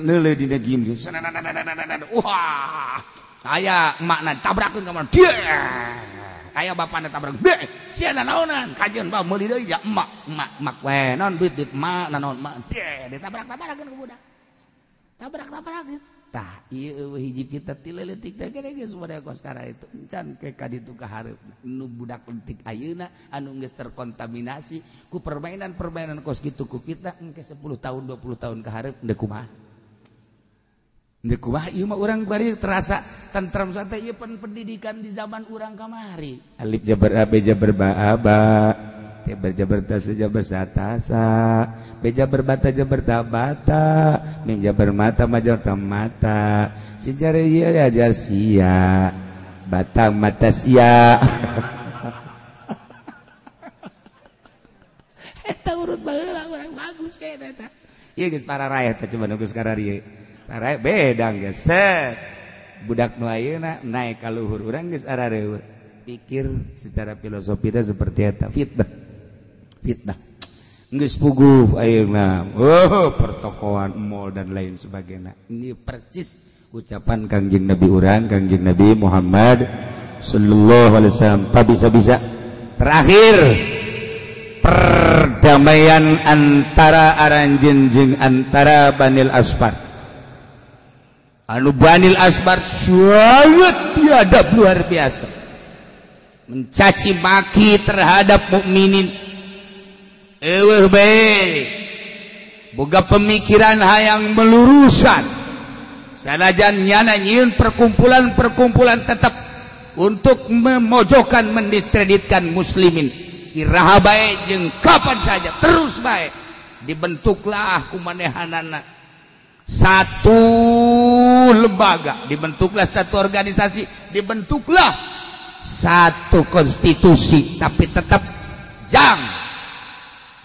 neuleuh dina game, wah. Aya emakna tabrakeun ka mana? Dia. Aya bapana tabrak. Be. Sia naonan? Kajeun ba meuli deui ya emak, emak, emak we. Naon duit duit emak, naon emak. Dia ditabrak-tabrakeun ku budak. Tabrak-tabrakeun. Tah, ieu eueuh hiji fitnah ti leutik teh gede geus model kos kara itu. Encan ke ka ditu ka hareupna. Nu budak leutik ayeuna anu geus terkontaminasi ku permainan-permainan kos kitu ku fitnah engke 10 tahun 20 tahun ka hareup deui kumaha? Kumaha ieu mah urang bari terasa tentrem santai ieu pendidikan di zaman urang kamari. Alif jabar a b jabar ba a ba, t bar jabar ta sa jabar sa ta sa, b jabar bata jabar ta bata, mim jabar mata ma jabar ta mata, si jar ieu ajar sia, batang mata sia. Eta urut baheula urang bagus kayak eta. Ieu geus para rakyat teh coba nu geus kararieu. Tara beda geus. Set. Budak nu ayeuna naik ka luhur urang geus arareuweut. Pikir secara filosofina seperti eta, fitnah. Fitnah. Geus puguh ayeuna. Oh, pertokoan mall dan lain sebagainya. Ini percis ucapan Kangjeng Nabi urang, Kangjeng Nabi Muhammad sallallahu alaihi wasallam. Bisa-bisa terakhir perdamaian antara aranjeun jeung antara Banil Asfar. Anu Banil Asfar sangat biadab luar biasa, mencaci maki terhadap mukminin. Eueuh bae boga pemikiran hayang melurusan. Sanajan nyana nyieun perkumpulan-perkumpulan tetap untuk memojokkan, mendiskreditkan muslimin. Iraha bae jeung kapan saja terus bae dibentuklah kumanehanana satu lembaga, dibentuklah satu organisasi, dibentuklah satu konstitusi, tapi tetap jang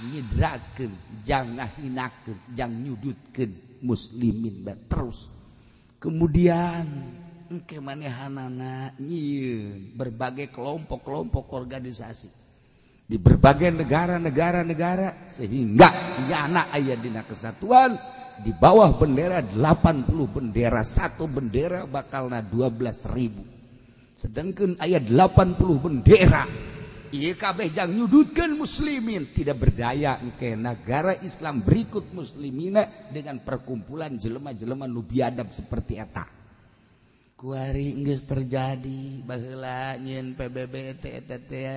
nyidrakeun, jang ngahinakeun, jang nyudutkeun muslimin bae terus. Kemudian engke manehanana nyieun berbagai kelompok-kelompok organisasi di berbagai negara-negara-negara sehingga nyana aya dina kesatuan di bawah bendera 80 bendera, satu bendera bakalna 12.000. Sedangkan aya 80 bendera ieu kabeh jang nyudutkeun muslimin, tidak berdaya engke negara Islam berikut muslimina dengan perkumpulan jelema-jelema nu biadab seperti eta. Kuari geus terjadi baheula nyieun PBB teh eta teh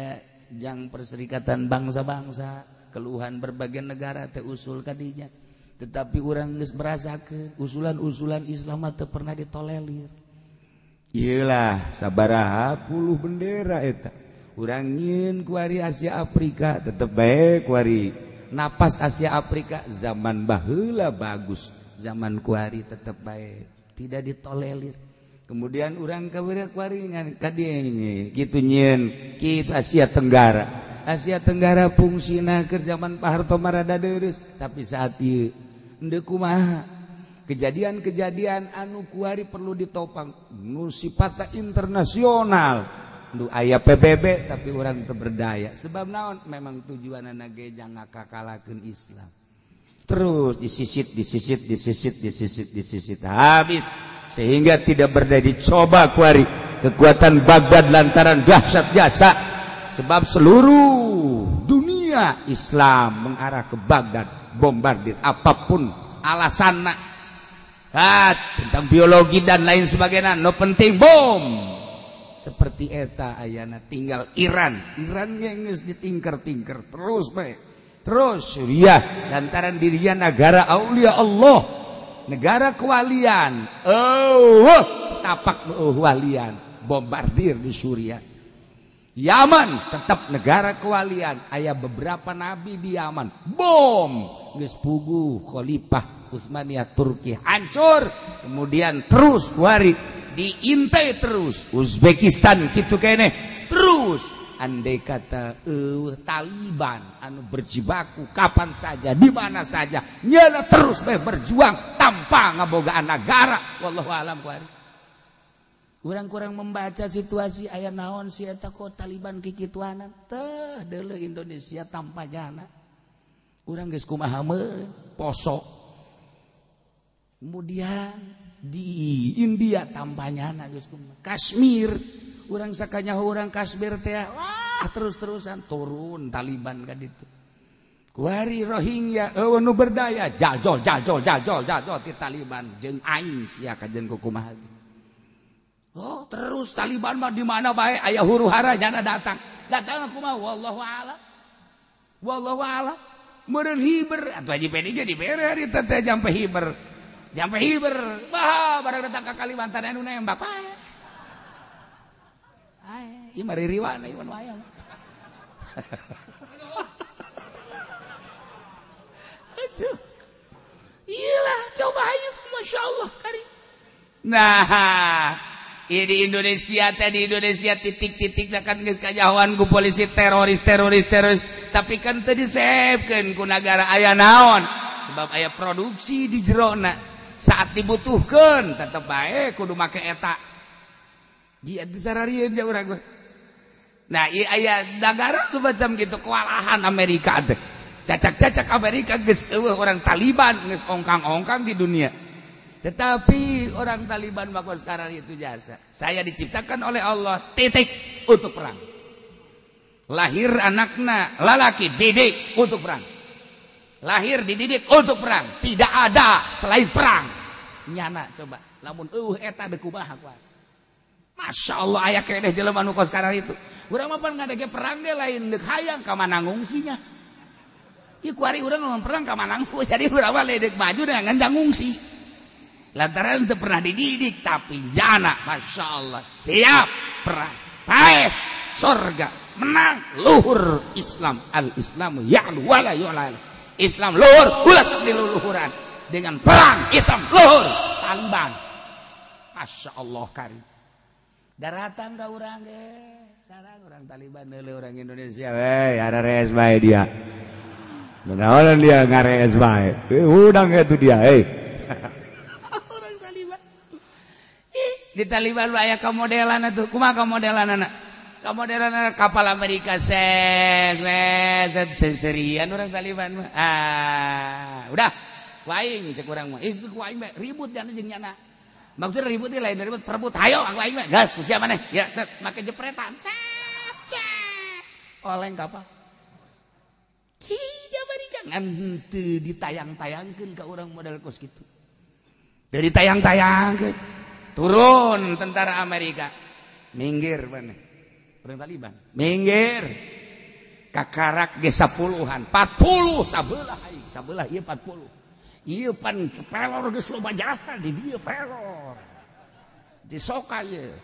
jang Perserikatan Bangsa-Bangsa, keluhan berbagai negara teh usul kadinya. Tetapi urang geus merasakeun usulan-usulan Islam teu pernah ditolelir. Iyalah sabaraha puluh bendera eta. Urang nyieun kuari Asia Afrika tetep bae kuari napas Asia Afrika zaman baheula bagus, zaman kuari tetep bae tidak ditolelir. Kemudian urang ka kuari ngan ka dieu kitu nyieun kitu Asia Tenggara. Asia Tenggara fungsina keur zaman Pak Harto mah rada deureuss, tapi saat ieu endeu kumaha kejadian-kejadian anu kuari perlu ditopang nu sifatna internasional. Nu aya PBB tapi urang teu berdaya sebab naon memang tujuanana ge jang ngakakalakeun Islam. Terus disisit disisit disisit disisit disisit habis sehingga tidak berdaya. Dicoba kuari kekuatan Baghdad lantaran dahsyat jasa sebab seluruh dunia Islam mengarah ke Baghdad, bombardir apapun alasanna, tentang biologi dan lain sebagainya, no penting bom. Seperti eta ayana tinggal Iran, Iran geus ditingker-tingker terus bae. Terus Suriah lantaran dirinya negara aulia Allah, negara kewalian. Oh, tapak walian, bombardir di Suriah. Yaman tetap negara kewalian, aya beberapa nabi di Yaman. Bom, geus puguh Khalifah Utsmaniyah Turki hancur, kemudian terus kuari diintai terus Uzbekistan kitu keneh terus. Andai kata Taliban anu berjibaku kapan saja di mana saja nyala terus bae berjuang tanpa ngabogaan negara. Wallahu alam kuari. Urang kurang membaca situasi aya naon si eta kok Taliban kikituanan teh deuleu Indonesia tanpa jana. Urang geus kumaha poso. Kemudian di India tampanya geus kumaha. Kashmir urang sakanyaho urang Kashmir teh wah terus-terusan turun Taliban ka ditu. Kuari Rohingya eueuh nu berdaya jajol jajol jajol jajol ti Taliban jeung aing sia kajeun kumaha. Oh terus Taliban mah di mana bae aya huru-hara jana datang. Datang kumaha wallahu a'lam. Wallahu a'lam. Meureun hiber atuh Haji Pedi ge dibere ari teh jampe hiber. Jampe hiber. Wah barang datang ka Kalimantan anu nembak bae. Ae, ieu mah ririwana ieu mah aya. Aduh. Iyalah coba ayo masyaallah kari. Nah, di Indonesia teh di Indonesia titik-titik kan geus kajahoan ku polisi teroris teroris teroris, tapi kan teu disebkeun ku nagara aya naon sebab aya produksi di jerona. Saat dibutuhkan tetep bae kudu make eta. Dia disararieun ja urang. Nah, ieu aya nagara semacam gitu kewalahan Amerika teh. Cacak-cacak Amerika geus eueuh orang Taliban geus ongkang-ongkang di dunia. Tetapi orang Taliban maka sekarang itu jasa. Saya diciptakan oleh Allah titik untuk perang. Lahir anakna lalaki didik untuk perang. Lahir dididik untuk perang. Tidak ada selain perang. Nyana coba lamun eueuh eta deuk kumaha kuat. Masya Allah aya keneh jelema nu kos sekarang itu. Urang mah pan ngadege perang ge lain deuk hayang ka mana ngungsinya. Ieu kuari urang lamun perang ka mana ngungsi. Jadi urang mah deuk maju dengan ngungsi. Lantaran itu pernah dididik tapi jana Masya Allah siap perang paeh sorga menang luhur Islam al Islamu ya'lu wala yu'la Islam luhur ulah sok diluluhuran dengan perang Islam luhur Taliban Masya Allah karim daratan ka urang ge sarang orang Taliban neuleuh orang Indonesia we ararees bae dia naon dia ngarees bae udang itu dia hei. Di Taliban aya kamodelan atuh kumaha kamodelanana kamodelanana kapal Amerika set set seserian orang Taliban mah ah udah ku aing cek urang mah geus ku aing ribut dan jeung nyana maksudna ribut teh lain ribut perebut hayo aku aing mah gas ku sia maneh ya set make jepretan set set oleng kapal ki di Amerika ngan teu ditayang-tayangkeun ka urang model kos kitu dari tayang-tayangkeun turun tentara Amerika minggir mana orang Taliban minggir kakarak ge 10-an 40 sabelah aing sabelah ieu 40 ieu pan pelor geus loba jasa di dieu pelor disoka ieu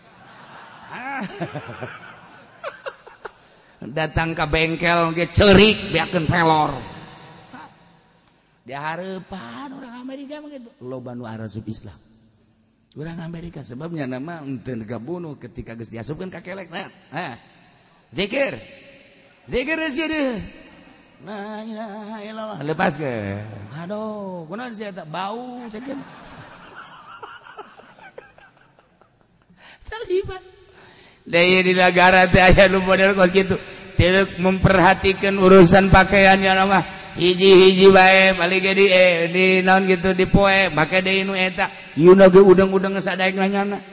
datang ka bengkel ge ceurik beakeun pelor di hareupan orang Amerika mah kitu loba nu arasup Islam orang Amerika sebabnya nama henteu ngabunuh ketika geus diasupkeun ka kelek nah zikir zikir sieun la ilaha illallah lepaskeun aduh kunaon sia eta bau cek Taliban deui di nagara teh aya nu model kos kitu teu memperhatikan urusan pakaiannya mah hiji-hiji bae paling ge di naon gitu di poe make deui nu eta ieu na ge udang-udang sadaek nanyana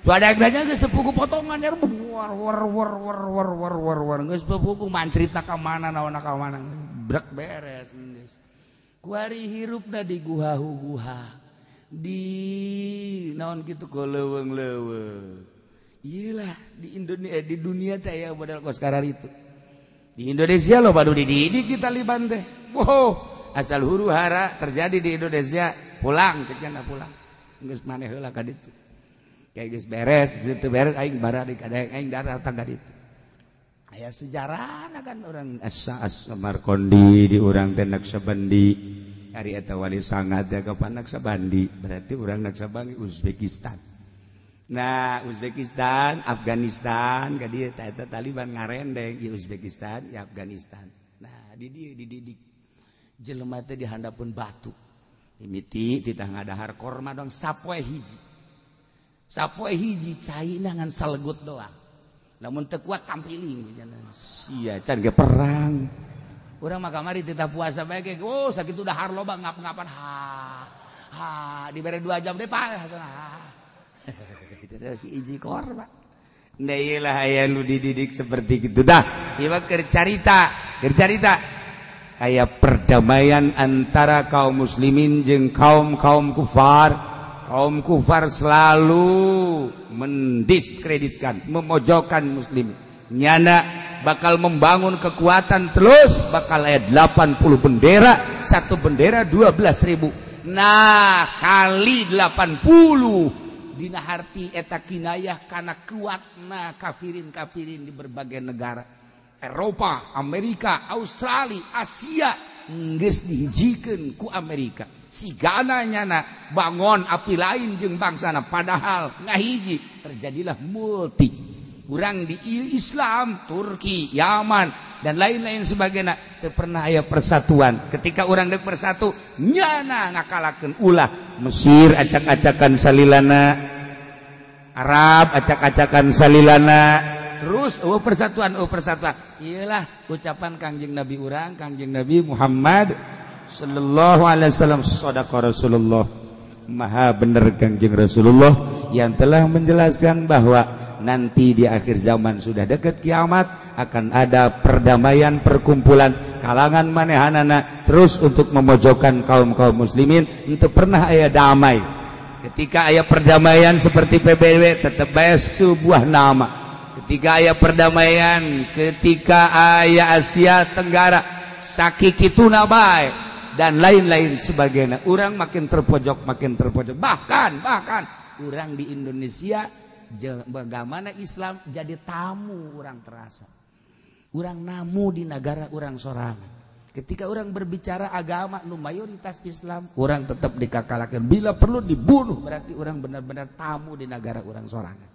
sadaek nanya geus sepuku potongan ya war war war war war war war war geus sepuku mancritna ka mana naonna ka mana brek beres geus kuari hirupna di guha-guha di naon kitu leuweung-leuweung ieu lah di Indonesia di dunia teh aya model kos kararitu di Indonesia lo baru dididik di Taliban teh. Wow, asal huru hara terjadi di Indonesia, pulang ceknya pulang. Geus maneh heula ka ditu. Kayak geus beres, teu beres aing bara di kadaek aing datang ka ditu. Aya sejarahna kan orang Asa Samarkondi di urang teh Naksabandi. Ari eta wali sanga teh ka Naksabandi, berarti urang Naksabandi Uzbekistan. Nah, Uzbekistan, Afghanistan, ka dieu eta Taliban ngarendeng di Uzbekistan, di Afghanistan. Nah, di dieu dididik jelema teh di handapeun batu. Mimiti titah ngadahar korma dong sapoe hiji. Sapoe hiji caina ngan salegut doang. Lamun teu kuat tampiling sia can ge perang. Urang mah kamari titah puasa bae ge, oh sakitu dahar loba ngap-ngapan ha. Ha, dibere 2 jam deh pak. Hiji korma. Nah iyalah aya nu dididik seperti gitu dah. Ieu mah keur carita, keur carita. Aya perdamaian antara kaum muslimin jeung kaum-kaum kufar. Kaum kufar selalu mendiskreditkan, memojokkan muslim. Nyana bakal membangun kekuatan terus, bakal aya 80 bendera, satu bendera 12.000. Nah, kali 80 dina harti eta kinayah kana kuatna kafirin-kafirin di berbagai negara Eropa, Amerika, Australia, Asia geus dihijikeun ku Amerika. Sigana nyana bangon api lain jeung bangsana padahal ngahiji terjadilah multi. Urang di Islam, Turki, Yaman dan lain-lain sebagainya teu pernah aya persatuan. Ketika urang deuk bersatu nyana ngakalakeun ulah. Mesir acak-acakan salilana, Arab acak-acakan salilana, terus oh persatuan, oh persatuan. Iyalah ucapan Kangjeng Nabi urang, Kangjeng Nabi Muhammad sallallahu alaihi wasallam, sadaqa Rasulullah. Maha bener Kangjeng Rasulullah yang telah menjelaskan bahwa nanti di akhir zaman sudah dekat kiamat akan ada perdamaian, perkumpulan kalangan manehanana terus untuk memojokkan kaum-kaum muslimin untuk pernah aya damai. Ketika aya perdamaian seperti PBB tetap bae sebuah nama. Ketika aya perdamaian, ketika aya Asia Tenggara sakikituna bae dan lain-lain sebagainya. Urang makin terpojok, makin terpojok. Bahkan urang di Indonesia bagaimana Islam jadi tamu urang terasa. Urang namu di negara urang sorangan. Ketika orang berbicara agama nu mayoritas Islam, orang tetap dikakalakan. Bila perlu dibunuh, berarti orang benar-benar tamu di negara orang sorangan.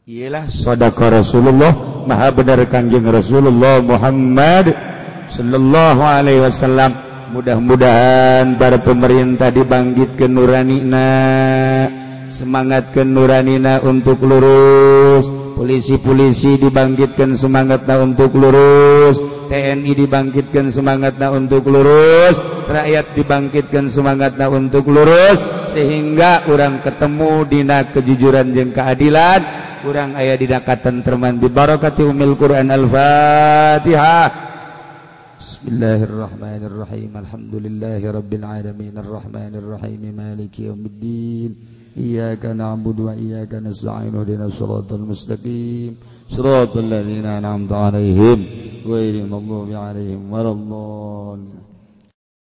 Iyalah sadaqa Rasulullah, maha benar Kangjeng Rasulullah Muhammad sallallahu alaihi wasallam. Mudah-mudahan para pemerintah dibangkitkeun nuranina, semangatkeun nuranina untuk lurus, polisi-polisi dibangkitkan semangatna untuk lurus, TNI dibangkitkan semangatna untuk lurus, rakyat dibangkitkan semangatna untuk lurus, sehingga urang ketemu dina kejujuran jeung keadilan, urang aya dina katentreman bi barakati umil Quran. Al-Fatihah. Bismillahirrahmanirrahim. Alhamdulillahirabbil alamin arrahmanirrahim maliki yaumiddin. Iyyaka na'budu wa iyyaka nasta'in ihdinas siratal mustaqim siratal ladzina an'amta 'alaihim ghairil maghdubi 'alaihim waladdallin.